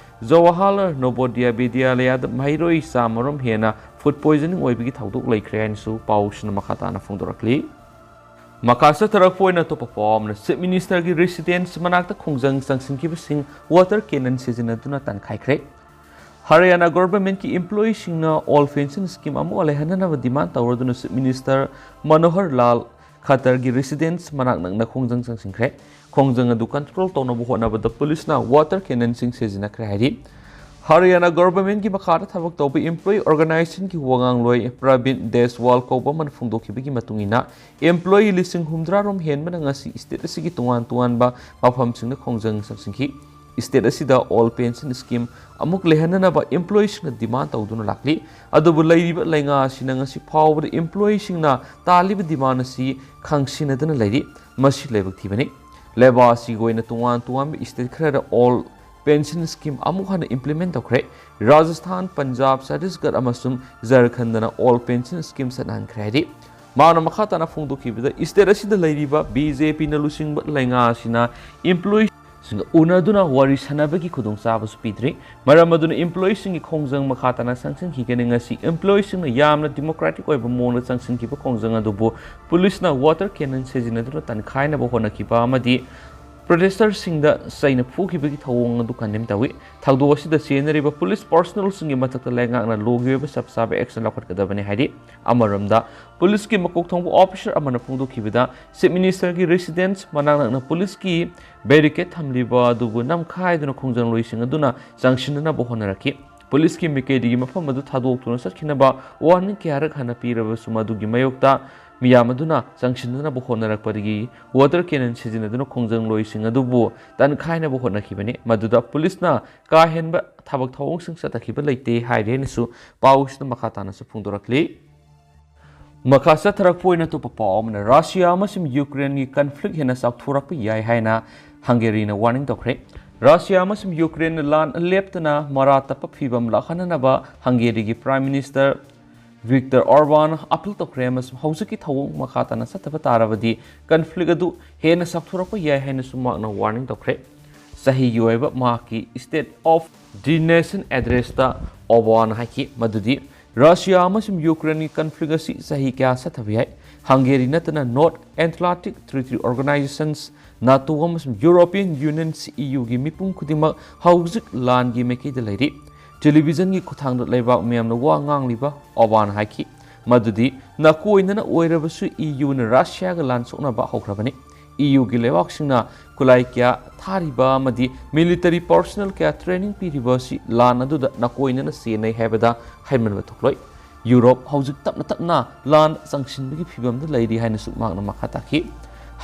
ꯖꯋꯥꯍꯔꯂꯥꯜ ꯅꯣꯕꯣꯗꯤꯌꯥ ꯕꯤꯗ꯭ꯌꯥꯂꯌꯥꯗ ꯃꯍꯩꯔꯣꯏ ꯆꯥꯃꯔꯣꯝ ꯍꯦꯟꯅ ꯐꯨꯗ ꯄꯣꯏꯖꯅꯤꯡ ꯑꯣꯏꯕꯒꯤ ꯊꯧꯗꯣꯛ ꯂꯩꯈ꯭ꯔꯦ ꯍꯥꯏꯅꯁꯨ ꯄꯥꯎꯁꯤꯅ ꯃꯈꯥ ꯇꯥꯅ ꯐꯣꯡꯗꯣꯔꯛꯂꯤ꯫ ꯃꯈꯥ ꯆꯠꯊꯔꯛꯄ ꯑꯣꯏꯅ ꯑꯇꯣꯞꯄ ꯄꯥꯎ ꯑꯃꯅ, ꯆꯤꯐ ꯃꯤꯅꯤꯁꯇꯔꯒꯤ ꯔꯦꯁꯤꯗꯦꯟꯁ ꯃꯅꯥꯛꯇ ꯈꯣꯡꯖꯪ ꯆꯪꯁꯤꯟꯈꯤꯕꯁꯤꯡ ꯋꯥꯇꯔ ꯀꯦꯅꯟ ꯁꯤꯖꯤꯟꯅꯗꯨꯅ ꯇꯥꯟꯈꯥꯏꯈ꯭ꯔꯦ꯫ ꯍꯔꯤꯌꯥꯅꯥ ꯒꯣꯚꯔꯟꯃꯦꯟꯠꯀꯤ ꯏꯝꯄ꯭ꯂꯣꯌꯤꯁꯤꯡꯅ ꯑꯣꯜ ꯄꯦꯟꯁꯟ ꯁ꯭ꯀꯤꯝ ꯑꯃꯨꯛ ꯂꯩꯍꯟꯅꯅꯕ ꯗꯤꯃꯥꯟ ꯇꯧꯔꯗꯨꯅ ꯆꯤꯐ ꯃꯤꯅꯤꯁꯇꯔ ꯃꯅꯣꯍꯔ ꯂꯥꯜ ꯈꯠꯇꯔꯒꯤ ꯔꯦꯁꯤꯗꯦꯟꯁ ꯃꯅꯥꯛ ꯅꯛꯅ ꯈꯣꯡꯖꯪ ꯆꯪꯁꯤꯟꯈ꯭ꯔꯦ꯫ ꯈꯣꯡꯖꯪ ꯑꯗꯨ ꯀꯟꯇ꯭ꯔꯣꯜ ꯇꯧꯅꯕ ꯍꯣꯠꯅꯕꯗ ꯄꯨꯂꯤꯁꯅ ꯋꯥꯇꯔ ꯀꯦꯅꯟꯁꯤꯡ ꯁꯤꯖꯤꯟꯅꯈ꯭ꯔꯦ ꯍꯥꯏꯔꯤ꯫ ꯍꯔꯤꯌꯥꯅꯥ ꯒꯣꯚꯔꯟꯃꯦꯟꯠꯀꯤ ꯃꯈꯥꯗ ꯊꯕꯛ ꯇꯧꯕ ꯏꯝꯄ꯭ꯂꯣꯌꯤ ꯑꯣꯔꯒꯅꯥꯏꯖꯦꯁꯟꯒꯤ ꯋꯥꯉꯥꯡꯂꯣꯏ ꯄ꯭ꯔꯕꯤꯟ ꯗꯦꯁꯋꯥꯜ ꯀꯧꯕ ꯑꯃꯅ ꯐꯣꯡꯗꯣꯛꯈꯤꯕꯒꯤ ꯃꯇꯨꯡ ꯏꯟꯅ, ꯏꯝꯄ꯭ꯂꯣꯌꯤ ꯂꯤꯁꯤꯡ ꯍꯨꯝꯗ꯭ꯔꯥ ꯔꯣꯝ ꯍꯦꯟꯕꯅ ꯉꯁꯤ ꯁ꯭ꯇꯦꯠ ꯑꯁꯤꯒꯤ ꯇꯣꯉꯥꯟ ꯇꯣꯉꯥꯟꯕ ꯃꯐꯝꯁꯤꯡꯗ ꯈꯣꯡꯖꯪ ꯆꯪꯁꯤꯟꯈꯤ꯫ ꯁ꯭ꯇꯦꯠ ꯑꯁꯤꯗ ꯑꯣꯜ ꯄꯦꯟꯁꯟ ꯁ꯭ꯀꯤꯝ ꯑꯃꯨꯛ ꯂꯩꯍꯟꯅꯅꯕ ꯏꯝꯄ꯭ꯂꯣꯌꯤꯁꯤꯡꯅ ꯗꯤꯃꯥꯟ ꯇꯧꯗꯨꯅ ꯂꯥꯛꯂꯤ꯫ ꯑꯗꯨꯕꯨ ꯂꯩꯔꯤꯕ ꯂꯩꯉꯥꯛ ꯑꯁꯤꯅ ꯉꯁꯤ ꯐꯥꯎꯕꯗ ꯏꯝꯄ꯭ꯂꯣꯌꯤꯁꯤꯡꯅ ꯇꯥꯜꯂꯤꯕ ꯗꯤꯃꯥꯟ ꯑꯁꯤ ꯈꯪꯁꯤꯟꯅꯗꯅ ꯂꯩꯔꯤ꯫ ꯃꯁꯤ ꯂꯥꯏꯕꯛ ꯊꯤꯕꯅꯤ꯫ ꯂꯩꯕꯥꯛ ꯑꯁꯤꯒꯤ ꯑꯣꯏꯅ ꯇꯣꯉꯥꯟ ꯇꯣꯉꯥꯟꯕ ꯁ꯭ꯇꯦꯠ ꯈꯔꯗ ꯑꯣꯜ ꯄꯦꯟꯁꯟ ꯁ꯭ꯀꯤꯝ ꯑꯃꯨꯛ ꯍꯟꯅ ꯏꯝꯄ꯭ꯂꯤꯃꯦꯟꯠ ꯇꯧꯈ꯭ꯔꯦ꯫ ꯔꯥꯖꯁꯊꯥꯟ, ꯄꯟꯖꯥꯕ, ꯆꯇꯤꯁꯒꯔ ꯑꯃꯁꯨꯡ ꯖꯔꯈꯟꯗꯅ ꯑꯣꯜ ꯄꯦꯟꯁꯟ ꯁ꯭ꯀꯤꯝ ꯆꯠꯅꯍꯟꯈ꯭ꯔꯦ ꯍꯥꯏꯔꯤ꯫ ꯃꯍꯥꯛꯅ ꯃꯈꯥ ꯇꯥꯅ ꯐꯣꯡꯗꯣꯛꯈꯤꯕꯗ, ꯁ꯭ꯇꯦꯠ ꯑꯁꯤꯗ ꯂꯩꯔꯤꯕ ꯕꯤ ꯖꯦ ꯄꯤꯅ ꯂꯨꯆꯤꯡꯕ ꯂꯩꯉꯥꯛ ꯑꯁꯤꯅ ꯏꯝꯄ꯭ꯂꯣꯌꯤꯁꯤꯡꯒ ꯎꯅꯗꯨꯅ ꯋꯥꯔꯤ ꯁꯥꯟꯅꯕꯒꯤ ꯈꯨꯗꯣꯡꯆꯥꯕꯁꯨ ꯄꯤꯗ꯭ꯔꯤ꯫ ꯃꯔꯝ ꯑꯗꯨꯅ ꯏꯝꯄ꯭ꯂꯣꯌꯤꯁꯤꯡꯒꯤ ꯈꯣꯡꯖꯪ ꯃꯈꯥ ꯇꯥꯅ ꯆꯪꯁꯤꯟꯈꯤꯒꯅꯤ꯫ ꯉꯁꯤ ꯏꯝꯄ꯭ꯂꯣꯌꯤꯁꯤꯡꯅ ꯌꯥꯝꯅ ꯗꯤꯃꯣꯀ꯭ꯔꯦꯇꯤꯛ ꯑꯣꯏꯕ ꯃꯑꯣꯡꯗ ꯆꯪꯁꯤꯟꯈꯤꯕ ꯈꯣꯡꯖꯪ ꯑꯗꯨꯕꯨ ꯄꯨꯂꯤꯁꯅ ꯋꯥꯇꯔ ꯀꯦꯅꯟ ꯁꯤꯖꯤꯟꯅꯗꯨꯅ ꯇꯟꯈꯥꯏꯅꯕ ꯍꯣꯠꯅꯈꯤꯕ ꯑꯃꯗꯤ ꯄ꯭ꯔꯣꯇꯦꯁꯇꯔꯁꯤꯡꯗ ꯆꯩꯅ ꯐꯨꯈꯤꯕꯒꯤ ꯊꯧꯑꯣꯡ ꯑꯗꯨ ꯀꯟꯗꯦꯝ ꯇꯧꯏ꯫ ꯊꯧꯗꯣꯛ ꯑꯁꯤꯗ ꯆꯦꯟꯅꯔꯤꯕ ꯄꯨꯂꯤꯁ ꯄꯥꯔꯁꯣꯅꯦꯜꯁꯤꯡꯒꯤ ꯃꯊꯛꯇ ꯂꯩꯉꯥꯛꯅ ꯂꯣꯒꯤ ꯑꯣꯏꯕ ꯆꯞ ꯆꯥꯕ ꯑꯦꯛꯁꯟ ꯂꯧꯈꯠꯀꯗꯕꯅꯤ ꯍꯥꯏꯔꯤ꯫ ꯑꯃꯔꯣꯝꯗ, ꯄꯨꯂꯤꯁꯀꯤ ꯃꯀꯣꯛ ꯊꯣꯡꯕ ꯑꯣꯐꯤꯁꯔ ꯑꯃꯅ ꯐꯣꯡꯗꯣꯛꯈꯤꯕꯗ, ꯆꯤꯐ ꯃꯤꯅꯤꯁꯇꯔꯒꯤ ꯔꯦꯁꯤꯗꯦꯟꯁ ꯃꯅꯥꯛ ꯅꯛꯅ ꯄꯨꯂꯤꯁꯀꯤ ꯕꯦꯔꯤꯀꯦꯗ ꯊꯝꯂꯤꯕ ꯑꯗꯨꯕꯨ ꯅꯝꯈꯥꯏꯗꯨꯅ ꯈꯣꯡꯖꯪꯂꯣꯏꯁꯤꯡ ꯑꯗꯨꯅ ꯆꯪꯁꯤꯟꯅꯅꯕ ꯍꯣꯠꯅꯔꯛꯈꯤ꯫ ꯄꯨꯂꯤꯁꯀꯤ ꯃꯥꯏꯀꯩꯗꯒꯤ ꯃꯐꯝ ꯑꯗꯨ ꯊꯥꯗꯣꯛꯇꯨꯅ ꯆꯠꯈꯤꯅꯕ ꯋꯥꯔꯅꯤꯡ ꯀꯌꯥꯔꯛ ꯍꯟꯅ ꯄꯤꯔꯕꯁꯨ, ꯃꯗꯨꯒꯤ ꯃꯥꯌꯣꯛꯇ ꯃꯤꯌꯥꯝ ꯑꯗꯨꯅ ꯆꯪꯁꯤꯟꯅꯅꯕ ꯍꯣꯠꯅꯔꯛꯄꯗꯒꯤ ꯋꯥꯇꯔ ꯀꯦꯅꯟ ꯁꯤꯖꯤꯟꯅꯗꯨꯅ ꯈꯣꯡꯖꯪꯂꯣꯏꯁꯤꯡ ꯑꯗꯨꯕꯨ ꯇꯟꯈꯥꯏꯅꯕ ꯍꯣꯠꯅꯈꯤꯕꯅꯤ꯫ ꯃꯗꯨꯗ ꯄꯨꯂꯤꯁꯅ ꯀꯥ ꯍꯦꯟꯕ ꯊꯕꯛ ꯊꯧꯑꯣꯡꯁꯤꯡ ꯆꯠꯊꯈꯤꯕ ꯂꯩꯇꯦ ꯍꯥꯏꯔꯤ ꯍꯥꯏꯅꯁꯨ ꯄꯥꯎꯁꯤꯅ ꯃꯈꯥ ꯇꯥꯅꯁꯨ ꯐꯣꯡꯗꯣꯔꯛꯂꯤ꯫ ꯃꯈꯥ ꯆꯠꯊꯔꯛꯄ ꯑꯣꯏꯅ ꯑꯇꯣꯞꯄ ꯄꯥꯎ ꯑꯃꯅ, ꯔꯁꯤꯌꯥ ꯑꯃꯁꯨꯡ ꯌꯨꯀ꯭ꯔꯦꯟꯒꯤ ꯀꯟꯐ꯭ꯂꯤꯛ ꯍꯦꯟꯅ ꯆꯥꯎꯊꯣꯔꯛꯄ ꯌꯥꯏ ꯍꯥꯏꯅ ꯍꯪꯒꯦꯔꯤꯅ ꯋꯥꯔꯅꯤꯡ ꯇꯧꯈ꯭ꯔꯦ꯫ ꯔꯁꯤꯌꯥ ꯑꯃꯁꯨꯡ ꯌꯨꯀ꯭ꯔꯦꯟꯅ ꯂꯥꯟ ꯂꯦꯞꯇꯅ ꯃꯔꯥ ꯇꯞꯄ ꯐꯤꯕꯝ ꯂꯥꯛꯍꯟꯅꯅꯕ ꯍꯪꯒꯦꯔꯤꯒꯤ ꯄ꯭ꯔꯥꯏꯝ ꯃꯤꯅꯤꯁꯇꯔ ꯚꯤꯛꯇꯔ ꯑꯣꯔꯕꯥꯟ ꯑꯥꯄꯤꯜ ꯇꯧꯈ꯭ꯔꯦ ꯑꯃꯁꯨꯡ ꯍꯧꯖꯤꯛꯀꯤ ꯊꯧꯑꯣꯡ ꯃꯈꯥ ꯇꯥꯅ ꯆꯠꯊꯕ ꯇꯥꯔꯕꯗꯤ ꯀꯟꯐ꯭ꯂꯤꯛ ꯑꯗꯨ ꯍꯦꯟꯅ ꯆꯥꯎꯊꯣꯔꯛꯄ ꯌꯥꯏ ꯍꯥꯏꯅꯁꯨ ꯃꯍꯥꯛꯅ ꯋꯥꯔꯅꯤꯡ ꯇꯧꯈ꯭ꯔꯦ꯫ ꯆꯍꯤꯒꯤ ꯑꯣꯏꯕ ꯃꯍꯥꯛꯀꯤ State of the Nation Addressꯇ ꯑꯣꯔꯕꯥꯟ ꯍꯥꯏꯈꯤ ꯃꯗꯨꯗꯤ ꯔꯁꯤꯌꯥ ꯑꯃꯁꯨꯡ ꯌꯨꯀ꯭ꯔꯦꯟꯒꯤ ꯀꯟꯐ꯭ꯂꯤꯛ ꯑꯁꯤ ꯆꯍꯤ ꯀꯌꯥ ꯆꯠꯊꯕ ꯌꯥꯏ꯫ ꯍꯪꯒꯦꯔꯤ ꯅꯠꯇꯅ North Atlantic Treaty Organizations, ꯅꯥꯇꯣ ꯑꯃꯁꯨꯡ ꯌꯨꯔꯣꯄꯤꯌꯟ ꯌꯨꯅꯤꯌꯟ, ꯏ ꯌꯨꯒꯤ ꯃꯤꯄꯨꯝ ꯈꯨꯗꯤꯡꯃꯛ ꯍꯧꯖꯤꯛ ꯂꯥꯟꯒꯤ ꯃꯥꯏꯀꯩꯗ ꯂꯩꯔꯤ꯫ ꯇꯦꯂꯤꯚꯤꯖꯟꯒꯤ ꯈꯨꯠꯊꯥꯡꯗ ꯂꯩꯕꯥꯛ ꯃꯤꯌꯥꯝꯅ ꯋꯥ ꯉꯥꯡꯂꯤꯕ ꯑꯣꯔꯕꯥꯟ ꯍꯥꯏꯈꯤ ꯃꯗꯨꯗꯤ ꯅꯥꯀꯣꯏꯅꯅ ꯑꯣꯏꯔꯕꯁꯨ ꯏ ꯌꯨꯅ ꯔꯁꯤꯌꯥꯒ ꯂꯥꯟ ꯁꯣꯛꯅꯕ ꯍꯧꯈ꯭ꯔꯕꯅꯤ꯫ ꯏ ꯌꯨꯒꯤ ꯂꯩꯕꯥꯛꯁꯤꯡꯅ ꯈꯨꯠꯂꯥꯏ ꯀꯌꯥ ꯊꯥꯔꯤꯕ ꯑꯃꯗꯤ ꯃꯤꯂꯤꯇꯔꯤ ꯄꯔꯁꯣꯅꯦꯜ ꯀꯌꯥ ꯇ꯭ꯔꯦꯅꯤꯡ ꯄꯤꯔꯤꯕ ꯑꯁꯤ ꯂꯥꯟ ꯑꯗꯨꯗ ꯅꯥꯀꯣꯏꯅꯅ ꯆꯦꯟꯅꯩ ꯍꯥꯏꯕꯗ ꯍꯥꯏꯃꯟꯕ ꯊꯣꯛꯂꯣꯏ꯫ ꯌꯨꯔꯣꯞ ꯍꯧꯖꯤꯛ ꯇꯞꯅ ꯇꯞꯅ ꯂꯥꯟ ꯆꯪꯁꯤꯟꯕꯒꯤ ꯐꯤꯚꯝꯗ ꯂꯩꯔꯤ ꯍꯥꯏꯅꯁꯨ ꯃꯍꯥꯛꯅ ꯃꯈꯥ ꯇꯥꯈꯤ꯫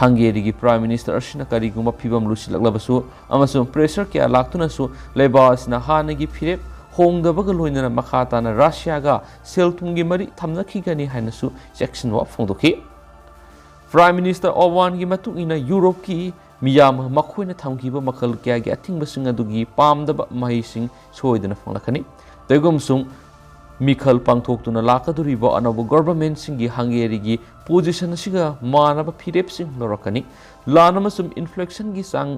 ꯍꯪꯒꯦꯔꯤꯒꯤ ꯄ꯭ꯔꯥꯏꯝ ꯃꯤꯅꯤꯁꯇꯔ ꯑꯁꯤꯅ ꯀꯔꯤꯒꯨꯝꯕ ꯐꯤꯚꯝ ꯂꯨꯁꯤꯜꯂꯛꯂꯕꯁꯨ ꯑꯃꯁꯨꯡ ꯄ꯭ꯔꯦꯁꯔ ꯀꯌꯥ ꯂꯥꯛꯇꯨꯅꯁꯨ ꯂꯩꯕꯥꯛ ꯑꯁꯤꯅ ꯍꯥꯟꯅꯒꯤ ꯐꯤꯔꯦꯞ ꯍꯣꯡꯗꯕꯒ ꯂꯣꯏꯅꯅ ꯃꯈꯥ ꯇꯥꯅ ꯔꯁꯤꯌꯥꯒ ꯁꯦꯜ ꯊꯨꯝꯒꯤ ꯃꯔꯤ ꯊꯝꯅꯈꯤꯒꯅꯤ ꯍꯥꯏꯅꯁꯨ ꯆꯦꯛꯁꯤꯟꯋꯥ ꯐꯣꯡꯗꯣꯛꯈꯤ꯫ ꯄ꯭ꯔꯥꯏꯝ ꯃꯤꯅꯤꯁꯇꯔ ꯑꯣꯔꯕꯥꯟꯒꯤ ꯃꯇꯨꯡ ꯏꯟꯅ ꯌꯨꯔꯣꯞꯀꯤ ꯃꯤꯌꯥꯝ ꯃꯈꯣꯏꯅ ꯊꯝꯈꯤꯕ ꯃꯈꯜ ꯀꯌꯥꯒꯤ ꯑꯊꯤꯡꯕꯁꯤꯡ ꯑꯗꯨꯒꯤ ꯄꯥꯝꯗꯕ ꯃꯍꯩꯁꯤꯡ ꯁꯣꯏꯗꯅ ꯐꯪꯂꯛꯀꯅꯤ꯫ ꯀꯩꯒꯨꯝꯁꯨꯡ ꯃꯤꯈꯜ ꯄꯥꯡꯊꯣꯛꯇꯨꯅ ꯂꯥꯛꯀꯗꯧꯔꯤꯕ ꯑꯅꯧꯕ ꯒꯣꯚꯔꯟꯃꯦꯟꯠꯁꯤꯡꯒꯤ ꯍꯪꯒꯦꯔꯤꯒꯤ ꯄꯣꯖꯤꯁꯟ ꯑꯁꯤꯒ ꯃꯥꯟꯅꯕ ꯐꯤꯔꯦꯞꯁꯤꯡ ꯂꯧꯔꯛꯀꯅꯤ꯫ ꯂꯥꯟ ꯑꯃꯁꯨꯡ ꯏꯟꯐ꯭ꯂꯦꯁꯟꯒꯤ ꯆꯥꯡ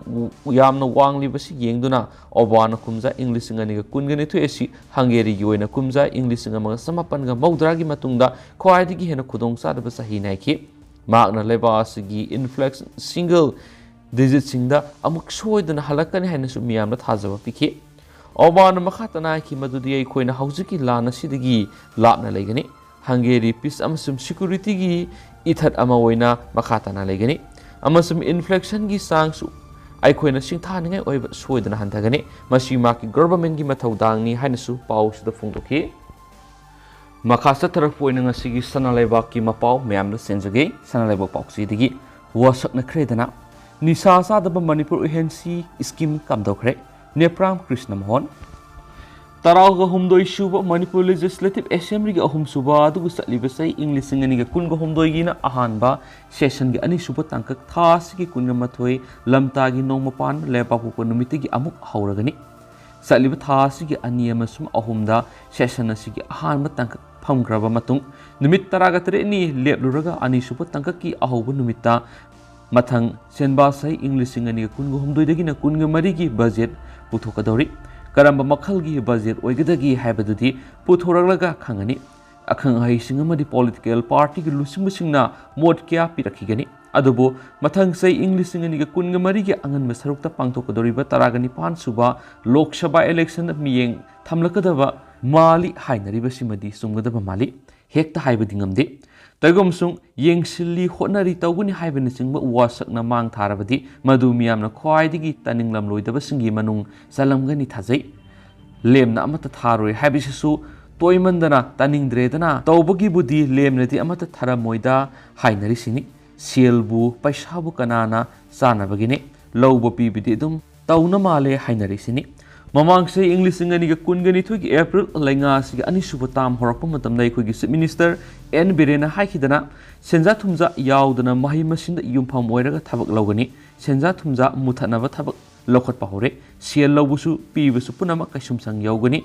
ꯌꯥꯝꯅ ꯋꯥꯡꯂꯤꯕꯁꯤ ꯌꯦꯡꯗꯨꯅ ꯑꯣꯕꯥꯅ ꯀꯨꯝꯖꯥ ꯏꯪ ꯂꯤꯁꯤꯡ ꯑꯅꯤꯒ ꯀꯨꯟꯒ ꯅꯤꯊꯣꯏ ꯑꯁꯤ ꯍꯪꯒꯦꯔꯤꯒꯤ ꯑꯣꯏꯅ ꯀꯨꯝꯖꯥ ꯏꯪ ꯂꯤꯁꯤꯡ ꯑꯃꯒ ꯆꯃꯥꯄꯟꯒ ꯃꯧꯗ꯭ꯔꯥꯒꯤ ꯃꯇꯨꯡꯗ ꯈ꯭ꯋꯥꯏꯗꯒꯤ ꯍꯦꯟꯅ ꯈꯨꯗꯣꯡꯆꯥꯗꯕ ꯆꯍꯤꯅꯤ ꯍꯥꯏꯈꯤ꯫ ꯃꯍꯥꯛꯅ ꯂꯩꯕꯥꯛ ꯑꯁꯤꯒꯤ ꯏꯟꯐ꯭ꯂꯦꯁꯟ ꯁꯤꯡꯒꯜ ꯗꯤꯖꯤꯠꯁꯤꯡꯗ ꯑꯃꯨꯛ ꯁꯣꯏꯗꯅ ꯍꯜꯂꯛꯀꯅꯤ ꯍꯥꯏꯅꯁꯨ ꯃꯤꯌꯥꯝꯗ ꯊꯥꯖꯕ ꯄꯤꯈꯤ꯫ ꯑꯣꯕꯥꯅ ꯃꯈꯥ ꯇꯥꯅ ꯍꯥꯏꯈꯤ ꯃꯗꯨꯗꯤ ꯑꯩꯈꯣꯏꯅ ꯍꯧꯖꯤꯛꯀꯤ ꯂꯥꯟ ꯑꯁꯤꯗꯒꯤ ꯂꯥꯞꯅ ꯂꯩꯒꯅꯤ꯫ ꯍꯪꯒꯦꯔꯤ ꯄꯤꯁ ꯑꯃꯁꯨꯡ ꯁꯦꯀ꯭ꯌꯨꯔꯤꯇꯤꯒꯤ ꯏꯊꯠ ꯑꯃ ꯑꯣꯏꯅ ꯃꯈꯥ ꯇꯥꯅ ꯂꯩꯒꯅꯤ ꯑꯃꯁꯨꯡ ꯏꯟꯐ꯭ꯂꯦꯁꯟꯒꯤ ꯆꯥꯡꯁꯨ ꯑꯩꯈꯣꯏꯅ ꯁꯤꯡꯊꯥꯅꯤꯡꯉꯥꯏ ꯑꯣꯏꯕ ꯁꯣꯏꯗꯅ ꯍꯟꯊꯒꯅꯤ꯫ ꯃꯁꯤ ꯃꯍꯥꯛꯀꯤ ꯒꯣꯚꯔꯟꯃꯦꯟꯠꯀꯤ ꯃꯊꯧꯗꯥꯡꯅꯤ ꯍꯥꯏꯅꯁꯨ ꯄꯥꯎꯁꯤꯗ ꯐꯣꯡꯗꯣꯛꯈꯤ꯫ ꯃꯈꯥ ꯆꯠꯊꯔꯛꯄ ꯑꯣꯏꯅ ꯉꯁꯤꯒꯤ ꯁꯅꯥ ꯂꯩꯕꯥꯛꯀꯤ ꯃꯄꯥꯎ ꯃꯌꯥꯝꯗ ꯆꯦꯟꯖꯒꯦ꯫ ꯁꯅꯥ ꯂꯩꯕꯥꯛ ꯄꯥꯎꯆꯦꯗꯒꯤ ꯋꯥꯁꯛꯅꯈ꯭ꯔꯦꯗꯅ ꯅꯤꯁꯥ ꯆꯥꯗꯕ ꯃꯅꯤꯄꯨꯔ ꯑꯣꯏꯍꯟꯁꯤ ꯁ꯭ꯀꯤꯝ ꯀꯝꯗꯧꯈ꯭ꯔꯦ꯫ ꯅꯦꯄ꯭ꯔꯥꯝ ꯀ꯭ꯔꯤꯁꯅ ꯃꯣꯍꯟ꯫ ꯇꯔꯥꯒ ꯍꯨꯝꯗꯣꯏ ꯁꯨꯕ ꯃꯅꯤꯄꯨꯔ ꯂꯦꯖꯤꯁꯂꯦꯇꯤꯚ ꯑꯦꯁꯦꯝꯕ꯭ꯂꯤꯒꯤ ꯑꯍꯨꯝꯁꯨꯕ ꯑꯗꯨꯒ ꯆꯠꯂꯤꯕ ꯆꯍꯤ ꯏꯪ ꯂꯤꯁꯤꯡ ꯑꯅꯤꯒ ꯀꯨꯟꯒ ꯍꯨꯝꯗꯣꯏꯒꯤꯅ ꯑꯍꯥꯟꯕ ꯁꯦꯁꯟꯒꯤ ꯑꯅꯤꯁꯨꯕ ꯇꯥꯡꯀꯛ ꯊꯥ ꯑꯁꯤꯒꯤ ꯀꯨꯟꯒ ꯃꯥꯊꯣꯏ ꯂꯝꯇꯥꯒꯤ ꯅꯣꯡꯃ ꯄꯥꯟꯕ ꯂꯩꯕꯥꯛꯄꯣꯛꯄ ꯅꯨꯃꯤꯠꯇꯒꯤ ꯑꯃꯨꯛ ꯍꯧꯔꯒꯅꯤ꯫ ꯆꯠꯂꯤꯕ ꯊꯥ ꯑꯁꯤꯒꯤ ꯑꯅꯤ ꯑꯃꯁꯨꯡ ꯑꯍꯨꯝꯗ ꯁꯦꯁꯟ ꯑꯁꯤꯒꯤ ꯑꯍꯥꯟꯕ ꯇꯥꯡꯀꯛ ꯐꯝꯈ꯭ꯔꯕ ꯃꯇꯨꯡ ꯅꯨꯃꯤꯠ ꯇꯔꯥꯒ ꯇꯔꯦꯠꯅꯤ ꯂꯦꯞꯂꯨꯔꯒ ꯑꯅꯤꯁꯨꯕ ꯇꯥꯡꯀꯛꯀꯤ ꯑꯍꯧꯕ ꯅꯨꯃꯤꯠꯇ ꯃꯊꯪ ꯁꯦꯟꯕꯥ ꯆꯍꯤ ꯏꯪ ꯂꯤꯁꯤꯡ ꯑꯅꯤꯒ ꯀꯨꯟꯒ ꯍꯨꯝꯗꯣꯏꯗꯒꯤꯅ ꯀꯨꯟꯒ ꯃꯔꯤꯒꯤ ꯕꯖꯦꯠ ꯄꯨꯊꯣꯛꯀꯗꯧꯔꯤ꯫ ꯀꯔꯝꯕ ꯃꯈꯜꯒꯤ ꯕꯖꯦꯠ ꯑꯣꯏꯒꯗꯒꯦ ꯍꯥꯏꯕꯗꯨꯗꯤ ꯄꯨꯊꯣꯔꯛꯂꯒ ꯈꯪꯒꯅꯤ꯫ ꯑꯈꯪ ꯑꯍꯩꯁꯤꯡ ꯑꯃꯗꯤ ꯄꯣꯂꯤꯇꯤꯀꯦꯜ ꯄꯥꯔꯇꯤꯒꯤ ꯂꯨꯆꯤꯡꯕꯁꯤꯡꯅ ꯃꯣꯠ ꯀꯌꯥ ꯄꯤꯔꯛꯈꯤꯒꯅꯤ꯫ ꯑꯗꯨꯕꯨ ꯃꯊꯪ ꯆꯍꯤ ꯏꯪ ꯂꯤꯁꯤꯡ ꯑꯅꯤꯒ ꯀꯨꯟꯒ ꯃꯔꯤꯒꯤ ꯑꯉꯟꯕ ꯁꯔꯨꯛꯇ ꯄꯥꯡꯊꯣꯛꯀꯗꯧꯔꯤꯕ ꯇꯔꯥꯒ ꯅꯤꯄꯥꯟ ꯁꯨꯕ ꯂꯣꯛ ꯁꯚꯥ ꯏꯂꯦꯛꯁꯟꯗ ꯃꯤꯠꯌꯦꯡ ꯊꯝꯂꯛꯀꯗꯕ ꯃꯥꯜꯂꯤ ꯍꯥꯏꯅꯔꯤꯕꯁꯤꯃꯗꯤ ꯆꯨꯝꯒꯗꯕ ꯃꯥꯜꯂꯤ꯫ ꯍꯦꯛꯇ ꯍꯥꯏꯕꯗꯤ ꯉꯝꯗꯦ꯫ ꯇꯧꯏꯒꯨꯝꯁꯨꯡ ꯌꯦꯡꯁꯤꯜꯂꯤ, ꯍꯣꯠꯅꯔꯤ, ꯇꯧꯒꯅꯤ ꯍꯥꯏꯕꯅꯆꯤꯡꯕ ꯋꯥꯁꯛꯅ ꯃꯥꯡ ꯊꯥꯔꯕꯗꯤ ꯃꯗꯨ ꯃꯤꯌꯥꯝꯅ ꯈ꯭ꯋꯥꯏꯗꯒꯤ ꯇꯥꯅꯤꯡꯂꯝꯂꯣꯏꯗꯕꯁꯤꯡꯒꯤ ꯃꯅꯨꯡ ꯆꯜꯂꯝꯒꯅꯤ ꯊꯥꯖꯩ꯫ ꯂꯦꯝꯅ ꯑꯃꯠꯇ ꯊꯥꯔꯣꯏ ꯍꯥꯏꯕꯁꯤꯁꯨ ꯇꯣꯏꯃꯟꯗꯅ ꯇꯥꯅꯤꯡꯗ꯭ꯔꯦꯗꯅ꯫ ꯇꯧꯕꯒꯤꯕꯨꯗꯤ ꯂꯦꯝꯅꯗꯤ ꯑꯃꯠꯇ ꯊꯥꯔꯝꯃꯣꯏꯗ ꯍꯥꯏꯅꯔꯤꯁꯤꯅꯤ꯫ ꯁꯦꯜꯕꯨ ꯄꯩꯁꯥꯕꯨ ꯀꯅꯥꯅ ꯆꯥꯅꯕꯒꯤꯅꯤ? ꯂꯧꯕ ꯄꯤꯕꯗꯤ ꯑꯗꯨꯝ ꯇꯧꯅ ꯃꯥꯜꯂꯦ ꯍꯥꯏꯅꯔꯤꯁꯤꯅꯤ꯫ ꯃꯃꯥꯡ ꯆꯍꯤ ꯏꯪ ꯂꯤꯁꯤꯡ ꯑꯅꯤꯒ ꯀꯨꯟꯒ ꯅꯤꯊꯣꯏꯒꯤ ꯑꯦꯄ꯭ꯔꯤꯜ ꯂꯩꯉꯥ ꯑꯁꯤꯒꯤ ꯑꯅꯤꯁꯨꯕ ꯇꯥꯝ ꯍꯧꯔꯛꯄ ꯃꯇꯝꯗ ꯑꯩꯈꯣꯏꯒꯤ ꯆꯤꯐ ꯃꯤꯅꯤꯁꯇꯔ ꯑꯦꯟ ꯕꯤꯔꯦꯟꯅ ꯍꯥꯏꯈꯤꯗꯅ ꯁꯦꯟꯖꯥ ꯊꯨꯝꯖꯥ ꯌꯥꯎꯗꯅ ꯃꯍꯩ ꯃꯁꯤꯡꯗ ꯌꯨꯝꯐꯝ ꯑꯣꯏꯔꯒ ꯊꯕꯛ ꯂꯧꯒꯅꯤ꯫ ꯁꯦꯟꯖꯥ ꯊꯨꯝꯖꯥ ꯃꯨꯊꯠꯅꯕ ꯊꯕꯛ ꯂꯧꯈꯠꯄ ꯍꯧꯔꯦ꯫ ꯁꯦꯜ ꯂꯧꯕꯁꯨ ꯄꯤꯕꯁꯨ ꯄꯨꯝꯅꯃꯛ ꯀꯩꯁꯨꯝꯁꯪ ꯌꯧꯒꯅꯤ꯫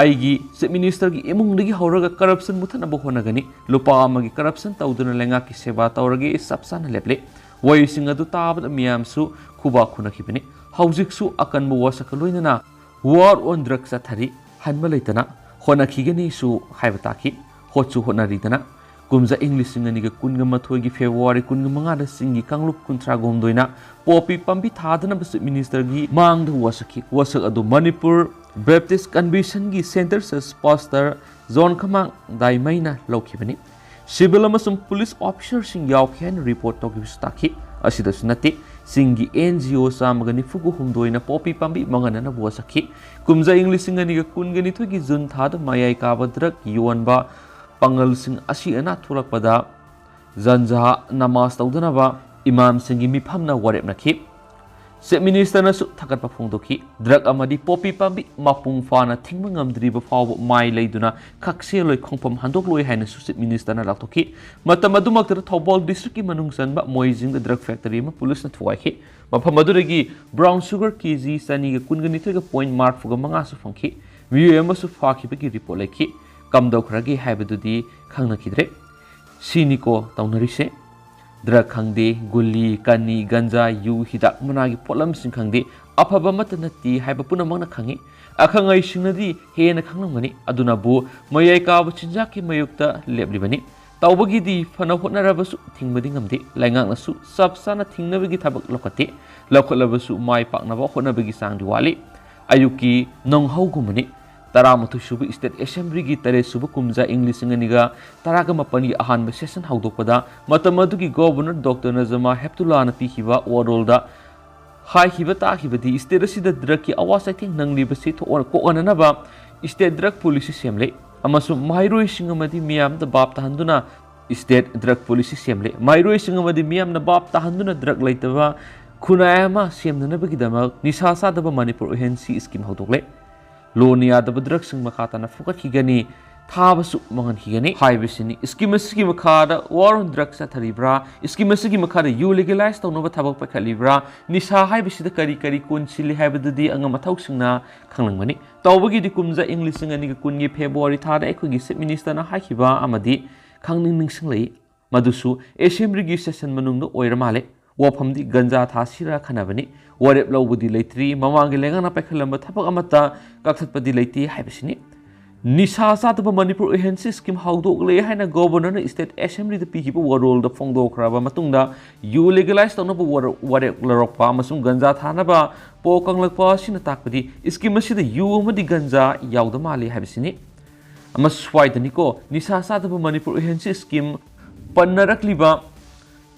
ꯑꯩꯒꯤ ꯆꯤꯐ ꯃꯤꯅꯤꯁꯇꯔꯒꯤ ꯏꯃꯨꯡꯗꯒꯤ ꯍꯧꯔꯒ ꯀꯔꯞꯁꯟ ꯃꯨꯊꯠꯅꯕ ꯍꯣꯠꯅꯒꯅꯤ꯫ ꯂꯨꯄꯥ ꯑꯃꯒꯤ ꯀꯔꯞꯁꯟ ꯇꯧꯗꯨꯅ ꯂꯩꯉꯥꯛꯀꯤ ꯁꯦꯕꯥ ꯇꯧꯔꯒꯦ ꯆꯞ ꯆꯥꯅ ꯂꯦꯞꯂꯦ꯫ ꯋꯥꯍꯩꯁꯤꯡ ꯑꯗꯨ ꯇꯥꯕꯗ ꯃꯤꯌꯥꯝꯁꯨ ꯈꯨꯕꯥꯛ ꯈꯨꯅꯈꯤꯕꯅꯤ꯫ ꯍꯧꯖꯤꯛꯁꯨ ꯑꯀꯟꯕ ꯋꯥꯁꯛꯀ ꯂꯣꯏꯅꯅ war on drug ꯆꯠꯊꯔꯤ꯫ ꯍꯟꯕ ꯂꯩꯇꯅ ꯍꯣꯠꯅꯈꯤꯒꯅꯤꯁꯨ ꯍꯥꯏꯕ ꯇꯥꯈꯤ꯫ ꯍꯣꯠꯁꯨ ꯍꯣꯠꯅꯔꯤꯗꯅ ꯀꯨꯝꯖꯥ ꯏꯪ ꯂꯤꯁꯤꯡ ꯑꯅꯤꯒ ꯀꯨꯟꯒ ꯃꯥꯊꯣꯏꯒꯤ ꯐꯦꯕ꯭ꯔꯨꯋꯥꯔꯤ ꯀꯨꯟꯒ ꯃꯉꯥꯗ ꯆꯤꯡꯒꯤ ꯀꯥꯡꯂꯨꯞ ꯀꯨꯟꯊ꯭ꯔꯥꯒ ꯍꯨꯝꯗꯣꯏꯅ ꯄꯣꯄꯤ ꯄꯥꯝꯕꯤ ꯊꯥꯗꯅꯕ ꯆꯤꯐ ꯃꯤꯅꯤꯁꯇꯔꯒꯤ ꯃꯥꯡꯗ ꯋꯥꯁꯛꯈꯤ꯫ ꯋꯥꯁꯛ ꯑꯗꯨ ꯃꯅꯤꯄꯨꯔ ꯕꯦꯞꯇꯤꯁ ꯀꯟꯚꯦꯟꯁꯟꯒꯤ ꯁꯦꯟꯇꯔ ꯆꯔꯆ ꯄꯥꯁꯇꯔ ꯖꯣꯟ ꯈꯃꯥꯡ ꯗꯥꯏꯃꯩꯅ ꯂꯧꯈꯤꯕꯅꯤ꯫ ꯁꯤꯚꯤꯜ ꯑꯃꯁꯨꯡ ꯄꯨꯂꯤꯁ ꯑꯣꯐꯤꯁꯔꯁꯤꯡ ꯌꯥꯎꯈꯤ ꯍꯥꯏꯅ ꯔꯤꯄꯣꯔꯠ ꯇꯧꯈꯤꯕꯁꯨ ꯇꯥꯈꯤ꯫ ꯑꯁꯤꯗꯁꯨ ꯅꯠꯇꯦ, ꯆꯤꯡꯒꯤ ꯑꯦꯟ ꯖꯤ ꯑꯣ ꯆꯥꯝꯃꯒ ꯅꯤꯐꯨꯒ ꯍꯨꯝꯗꯣꯏꯅ ꯄꯣꯄꯤ ꯄꯥꯝꯕꯤ ꯃꯥꯡꯍꯟꯅꯅꯕ ꯋꯥꯁꯛꯈꯤ꯫ ꯀꯨꯝꯖꯥ ꯏꯪ ꯂꯤꯁꯤꯡ ꯑꯅꯤꯒ ꯀꯨꯟꯒ ꯅꯤꯊꯣꯏꯒꯤ ꯖꯨꯟ ꯊꯥꯗ ꯃꯌꯥꯏ ꯀꯥꯕ ꯗ꯭ꯔꯒ ꯌꯣꯟꯕ ꯄꯥꯡꯒꯜꯁꯤꯡ ꯑꯁꯤ ꯑꯅꯥ ꯊꯣꯛꯂꯛꯄꯗ ꯖꯟꯖꯥ ꯅꯃꯥꯖ ꯇꯧꯗꯅꯕ ꯏꯃꯥꯝꯁꯤꯡꯒꯤ ꯃꯤꯐꯝꯅ ꯋꯥꯔꯦꯞꯅꯈꯤ꯫ Chief Ministerꯅꯁꯨ ꯊꯥꯒꯠꯄ ꯐꯣꯡꯗꯣꯛꯈꯤ꯫ ꯗ꯭ꯔꯒ ꯑꯃꯗꯤ ꯄꯣꯄꯤ ꯄꯥꯝꯕꯤ ꯃꯄꯨꯡ ꯐꯥꯅ ꯊꯤꯡꯕ ꯉꯝꯗ꯭ꯔꯤꯕ ꯐꯥꯎꯕ ꯃꯥꯏ ꯂꯩꯗꯨꯅ ꯈꯛꯁꯦꯜꯂꯣꯏ ꯈꯣꯡꯐꯝ ꯍꯟꯗꯣꯛꯂꯣꯏ ꯍꯥꯏꯅꯁꯨ Chief Ministerꯅ ꯂꯥꯎꯊꯣꯛꯈꯤ꯫ ꯃꯇꯝ ꯑꯗꯨꯃꯛꯇꯗ ꯊꯧꯕꯥꯜ districtꯀꯤ ꯃꯅꯨꯡ ꯆꯟꯕ ꯃꯣꯏꯖꯤꯡꯗ ꯗ꯭ꯔꯒ factory ꯑꯃ ꯄꯨꯂꯤꯁꯅ ꯊꯨꯒꯥꯏꯈꯤ꯫ ꯃꯐꯝ ꯑꯗꯨꯗꯒꯤ brown sugar ꯀꯦ ꯖꯤ ꯆꯅꯤꯒ ꯀꯨꯟꯒ ꯅꯤꯊꯣꯏꯒ point ꯃꯔꯤꯐꯨꯒ ꯃꯉꯥꯁꯨ ꯐꯪꯈꯤ꯫ ꯃꯤꯑꯣꯏ ꯑꯃꯁꯨ ꯐꯥꯈꯤꯕꯒꯤ ꯔꯤꯄꯣꯔꯠ ꯂꯩꯈꯤ꯫ ꯀꯝꯗꯧꯈ꯭ꯔꯒꯦ ꯍꯥꯏꯕꯗꯨꯗꯤ ꯈꯪꯅꯈꯤꯗ꯭ꯔꯦ꯫ ꯁꯤꯅꯤꯀꯣ ꯇꯧꯅꯔꯤꯁꯦ꯫ ꯗ꯭ꯔꯒ ꯈꯪꯗꯦ, ꯒꯨꯂꯤ, ꯀꯅꯤ, ꯒꯟꯖꯥ, ꯌꯨ, ꯍꯤꯗꯥꯛ ꯃꯅꯥꯒꯤ ꯄꯣꯠꯂꯝꯁꯤꯡ ꯈꯪꯗꯦ, ꯑꯐꯕ ꯑꯃꯠꯇ ꯅꯠꯇꯦ ꯍꯥꯏꯕ ꯄꯨꯝꯅꯃꯛꯅ ꯈꯪꯏ꯫ ꯑꯈꯪ ꯑꯍꯩꯁꯤꯡꯅꯗꯤ ꯍꯦꯟꯅ ꯈꯪꯂꯝꯒꯅꯤ꯫ ꯑꯗꯨꯅꯕꯨ ꯃꯌꯥꯏ ꯀꯥꯕ ꯆꯤꯟꯖꯥꯛꯀꯤ ꯃꯥꯌꯣꯛꯇ ꯂꯦꯞꯂꯤꯕꯅꯤ꯫ ꯇꯧꯕꯒꯤꯗꯤ ꯐꯅ ꯍꯣꯠꯅꯔꯕꯁꯨ ꯊꯤꯡꯕꯗꯤ ꯉꯝꯗꯦ꯫ ꯂꯩꯉꯥꯛꯅꯁꯨ ꯆꯞ ꯆꯥꯅ ꯊꯤꯡꯅꯕꯒꯤ ꯊꯕꯛ ꯂꯧꯈꯠꯇꯦ꯫ ꯂꯧꯈꯠꯂꯕꯁꯨ ꯃꯥꯏ ꯄꯥꯛꯅꯕ ꯍꯣꯠꯅꯕꯒꯤ ꯆꯥꯡꯗꯤ ꯋꯥꯠꯂꯤ꯫ ꯑꯌꯨꯛꯀꯤ ꯅꯣꯡꯍꯧꯒꯨꯝꯕꯅꯤ꯫ ꯇꯔꯥꯃꯥꯊꯣꯏ ꯁꯨꯕ State Assemblyꯒꯤ ꯇꯔꯦꯠ ꯁꯨꯕ ꯀꯨꯝꯖꯥ ꯏꯪ ꯂꯤꯁꯤꯡ ꯑꯅꯤꯒ ꯇꯔꯥꯒ ꯃꯥꯄꯟꯒꯤ ꯑꯍꯥꯟꯕ session ꯍꯧꯗꯣꯛꯄꯗ ꯃꯇꯝ ꯑꯗꯨꯒꯤ Governor Doctor ꯅꯖꯃꯥ ꯍꯦꯞꯇꯨꯂꯥꯅ ꯄꯤꯈꯤꯕ ꯋꯥꯔꯣꯜꯗ ꯍꯥꯏꯈꯤꯕ ꯇꯥꯈꯤꯕꯗꯤ state ꯑꯁꯤꯗ ꯗ꯭ꯔꯒꯀꯤ ꯑꯋꯥ ꯆꯩꯊꯦꯡ ꯅꯪꯂꯤꯕꯁꯤ ꯊꯣꯛꯑ-, ꯀꯣꯛꯍꯟꯅꯅꯕ state drug policy ꯁꯦꯝꯂꯦ ꯑꯃꯁꯨꯡ ꯃꯍꯩꯔꯣꯏꯁꯤꯡ ꯑꯃꯗꯤ ꯃꯤꯌꯥꯝꯗ ꯚꯥꯞ ꯇꯥꯍꯟꯗꯨꯅ state drug policy ꯁꯦꯝꯂꯦ꯫ ꯃꯍꯩꯔꯣꯏꯁꯤꯡ ꯑꯃꯗꯤ ꯃꯤꯌꯥꯝꯅ ꯚꯥꯞ ꯇꯥꯍꯟꯗꯨꯅ ꯗ꯭ꯔꯒ ꯂꯩꯇꯕ ꯈꯨꯟꯅꯥꯏ ꯑꯃ ꯁꯦꯝꯅꯅꯕꯒꯤꯗꯃꯛ ꯅꯤꯁꯥ ꯆꯥꯗꯕ ꯃꯅꯤꯄꯨꯔ ꯑꯣꯏꯍꯟꯁꯤ scheme ꯍꯧꯗꯣꯛꯂꯦ꯫ ꯂꯣꯟꯅ ꯌꯥꯗꯕ ꯗ꯭ꯔꯒꯁꯤꯡ ꯃꯈꯥ ꯇꯥꯅ ꯐꯨꯒꯠꯈꯤꯒꯅꯤ, ꯊꯥꯕꯁꯨ ꯃꯥꯡꯍꯟꯈꯤꯒꯅꯤ ꯍꯥꯏꯕꯁꯤꯅꯤ꯫ Scheme ꯑꯁꯤꯒꯤ ꯃꯈꯥꯗ war on drugs ꯆꯠꯊꯔꯤꯕ꯭ꯔꯥ? Scheme ꯑꯁꯤꯒꯤ ꯃꯈꯥꯗ ꯌꯨ legalize ꯇꯧꯅꯕ ꯊꯕꯛ ꯄꯥꯏꯈꯠꯂꯤꯕ꯭ꯔꯥ? ꯅꯤꯁꯥ ꯍꯥꯏꯕꯁꯤꯗ ꯀꯔꯤ ꯀꯔꯤ ꯀꯣꯟꯁꯤꯜꯂꯤ ꯍꯥꯏꯕꯗꯨꯗꯤ ꯑꯉꯝ ꯑꯊꯧꯁꯤꯡꯅ ꯈꯪꯂꯝꯒꯅꯤ꯫ ꯇꯧꯕꯒꯤꯗꯤ ꯀꯨꯝꯖꯥ ꯏꯪ ꯂꯤꯁꯤꯡ ꯑꯅꯤꯒ ꯀꯨꯟꯒꯤ February ꯊꯥꯗ ꯑꯩꯈꯣꯏꯒꯤ Chief Ministerꯅ ꯍꯥꯏꯈꯤꯕ ꯑꯃꯗꯤ ꯈꯪꯅꯤꯡ ꯅꯤꯡꯁꯤꯡꯂꯛꯏ꯫ ꯃꯗꯨꯁꯨ Assemblyꯒꯤ session ꯃꯅꯨꯡꯗ ꯑꯣꯏꯔ ꯃꯥꯜꯂꯦ꯫ ꯋꯥꯐꯝꯗꯤ ꯒꯟꯖꯥ ꯊꯥꯁꯤꯔꯥ ꯈꯟꯅꯕꯅꯤ꯫ ꯋꯥꯔꯦꯞ ꯂꯧꯕꯗꯤ ꯂꯩꯇ꯭ꯔꯤ꯫ ꯃꯃꯥꯡꯒꯤ ꯂꯩꯉꯥꯛꯅ ꯄꯥꯏꯈꯠꯂꯝꯕ ꯊꯕꯛ ꯑꯃꯠꯇ ꯀꯛꯊꯠꯄꯗꯤ ꯂꯩꯇꯦ ꯍꯥꯏꯕꯁꯤꯅꯤ꯫ ꯅꯤꯁꯥ ꯆꯥꯗꯕ ꯃꯅꯤꯄꯨꯔ ꯑꯣꯏꯍꯟꯁꯤ scheme ꯍꯧꯗꯣꯛꯂꯦ ꯍꯥꯏꯅ Governorꯅ State Assemblyꯗ ꯄꯤꯈꯤꯕ ꯋꯥꯔꯣꯜꯗ ꯐꯣꯡꯗꯣꯛꯈ꯭ꯔꯕ ꯃꯇꯨꯡꯗ ꯌꯨ legalize ꯇꯧꯅꯕ ꯋꯥꯔ-, ꯋꯥꯔꯦꯞ ꯂꯧꯔꯛꯄ ꯑꯃꯁꯨꯡ ꯒꯟꯖꯥ ꯊꯥꯅꯕ ꯄꯥꯎ ꯀꯪꯂꯛꯄ ꯑꯁꯤꯅ ꯇꯥꯛꯄꯗꯤ scheme ꯑꯁꯤꯗ ꯌꯨ ꯑꯃꯗꯤ ꯒꯟꯖꯥ ꯌꯥꯎꯗ ꯃꯥꯜꯂꯤ ꯍꯥꯏꯕꯁꯤꯅꯤ꯫ ꯑꯃ ꯁ꯭ꯋꯥꯏꯗꯅꯤꯀꯣ, ꯅꯤꯁꯥ ꯆꯥꯗꯕ Manipur ꯑꯣꯏꯍꯟꯁꯤ scheme ꯄꯟꯅꯔꯛꯂꯤꯕ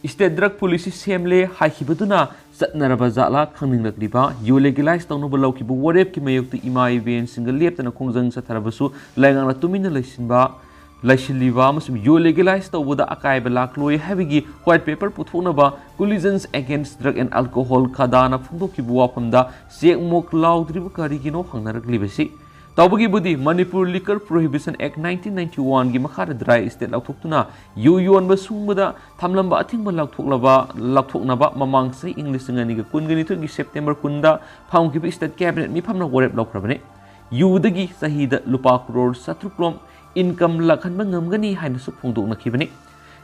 state drug policy ꯁꯦꯝꯂꯦ ꯍꯥꯏꯈꯤꯕꯗꯨꯅ ꯆꯠꯅꯔꯕ ꯖꯥꯠꯂꯥ ꯈꯪꯅꯤꯡꯂꯛꯂꯤꯕ꯫ ꯌꯨ legalize ꯇꯧꯅꯕ ꯂꯧꯈꯤꯕ ꯋꯥꯔꯦꯞꯀꯤ ꯃꯥꯌꯣꯛꯇ ꯏꯃꯥ ꯏꯕꯦꯟꯁꯤꯡꯒ ꯂꯦꯞꯇꯅ ꯈꯣꯡꯖꯪ ꯆꯠꯊꯔꯕꯁꯨ ꯂꯩꯉꯥꯛꯅ ꯇꯨꯃꯤꯟꯅ ꯂꯩꯁꯤꯟꯕ ꯂꯩꯁꯤꯜꯂꯤꯕ ꯑꯃꯁꯨꯡ ꯌꯨ ꯂꯤꯒꯦꯂꯥꯏꯖ ꯇꯧꯕꯗ ꯑꯀꯥꯏꯕ ꯂꯥꯛꯂꯣꯏ ꯍꯥꯏꯕꯒꯤ ꯋꯥꯏꯠ ꯄꯦꯄꯔ ꯄꯨꯊꯣꯛꯅꯕ Coalition Against Drug and Alcohol ꯈꯗꯥꯅ ꯐꯣꯡꯗꯣꯛꯈꯤꯕ ꯋꯥꯐꯝꯗ ꯆꯦꯛꯃꯣꯛ ꯂꯥꯎꯗ꯭ꯔꯤꯕ ꯀꯔꯤꯒꯤꯅꯣ ꯍꯪꯅꯔꯛꯂꯤꯕꯁꯤ꯫ ꯇꯧꯕꯒꯤꯕꯨꯗꯤ Manipur Liquor Prohibition Act nineteen ninety one ꯒꯤ ꯃꯈꯥꯗ dry estate ꯂꯥꯎꯊꯣꯛꯇꯨꯅ ꯌꯨ ꯌꯣꯟꯕ ꯁꯨꯡꯕꯗ ꯊꯝꯂꯝꯕ ꯑꯊꯤꯡꯕ ꯂꯧꯊꯣꯛꯂꯕ, ꯂꯧꯊꯣꯛꯅꯕ ꯃꯃꯥꯡ ꯆꯍꯤ ꯏꯪ ꯂꯤꯁꯤꯡ ꯑꯅꯤꯒ ꯀꯨꯟꯒ ꯅꯤꯊꯣꯏꯒꯤ ꯁꯦꯞꯇꯦꯝꯕꯔ ꯀꯨꯟꯗ ꯐꯝꯈꯤꯕ state cabinet ꯃꯤꯐꯝꯅ ꯋꯥꯔꯦꯞ ꯂꯧꯈ꯭ꯔꯕꯅꯤ꯫ ꯌꯨꯗꯒꯤ ꯆꯍꯤꯗ ꯂꯨꯄꯥ ꯀ꯭ꯔꯣꯔ ꯆꯥꯇ꯭ꯔꯨꯛ ꯂꯣꯝ income ꯂꯥꯛꯍꯟꯕ ꯉꯝꯒꯅꯤ ꯍꯥꯏꯅꯁꯨ ꯐꯣꯡꯗꯣꯛꯅꯈꯤꯕꯅꯤ꯫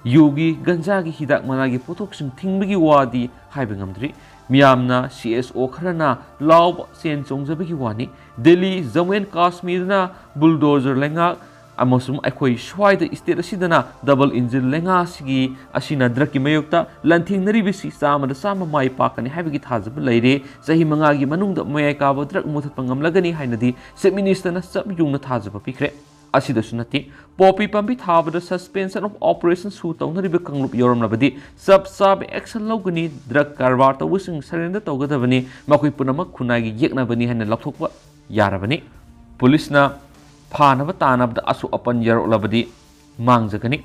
ꯌꯨꯒꯤ, ꯒꯟꯖꯥꯒꯤ ꯍꯤꯗꯥꯛ ꯃꯅꯥꯒꯤ ꯄꯣꯠꯊꯣꯛꯁꯤꯡ ꯊꯤꯡꯕꯒꯤ ꯋꯥꯗꯤ ꯍꯥꯏꯕ ꯉꯝꯗ꯭ꯔꯤ꯫ ꯃꯤꯌꯥꯝꯅ C S O ꯈꯔꯅ ꯂꯥꯎꯕ ꯆꯦꯟ ꯆꯣꯡꯖꯕꯒꯤ ꯋꯥꯅꯤ꯫ ꯗꯦꯜꯂꯤ, ꯖꯝꯃꯨ ꯑꯦꯟ ꯀꯥꯁꯃꯤꯔꯅ bulldozer ꯂꯩꯉꯥꯛ ꯑꯃꯁꯨꯡ ꯑꯩꯈꯣꯏ ꯁ꯭ꯋꯥꯏꯗ state ꯑꯁꯤꯗꯅ double engine ꯂꯩꯉꯥꯛ ꯑꯁꯤꯒꯤ, ꯑꯁꯤꯅ drugꯀꯤ ꯃꯥꯌꯣꯛꯇ ꯂꯥꯟꯊꯦꯡꯅꯔꯤꯕꯁꯤ ꯆꯥꯝꯃꯗ ꯆꯥꯝꯃ ꯃꯥꯏ ꯄꯥꯛꯀꯅꯤ ꯍꯥꯏꯕꯒꯤ ꯊꯥꯖꯕ ꯂꯩꯔꯦ꯫ ꯆꯍꯤ ꯃꯉꯥꯒꯤ ꯃꯅꯨꯡꯗ ꯃꯌꯥꯏ ꯀꯥꯕ drug ꯃꯨꯊꯠꯄ ꯉꯝꯂꯒꯅꯤ ꯍꯥꯏꯅꯗꯤ Chief Ministerꯅ ꯆꯞ ꯌꯨꯡꯅ ꯊꯥꯖꯕ ꯄꯤꯈ꯭ꯔꯦ꯫ ꯑꯁꯤꯗꯁꯨ ꯅꯠꯇꯦ, ꯄꯣꯄꯤ ꯄꯥꯝꯕꯤ ꯊꯥꯕꯗ suspension of operation ꯁꯨ ꯇꯧꯅꯔꯤꯕ ꯀꯥꯡꯂꯨꯞ ꯌꯥꯎꯔꯝꯂꯕꯗꯤ ꯆꯞ ꯆꯥꯕ action ꯂꯧꯒꯅꯤ, drug ꯀꯔꯕꯥꯔ ꯇꯧꯕꯁꯤꯡ surrender ꯇꯧꯒꯗꯕꯅꯤ, ꯃꯈꯣꯏ ꯄꯨꯝꯅꯃꯛ ꯈꯨꯟꯅꯥꯏꯒꯤ ꯌꯦꯛꯅꯕꯅꯤ ꯍꯥꯏꯅ ꯂꯥꯎꯊꯣꯛꯄ ꯌꯥꯔꯕꯅꯤ꯫ ꯄꯨꯂꯤꯁꯅ ꯐꯥꯅꯕ ꯇꯥꯅꯕꯗ ꯑꯁꯣꯛ ꯑꯄꯟ ꯌꯥꯎꯔꯛꯂꯕꯗꯤ ꯃꯥꯡꯖꯒꯅꯤ꯫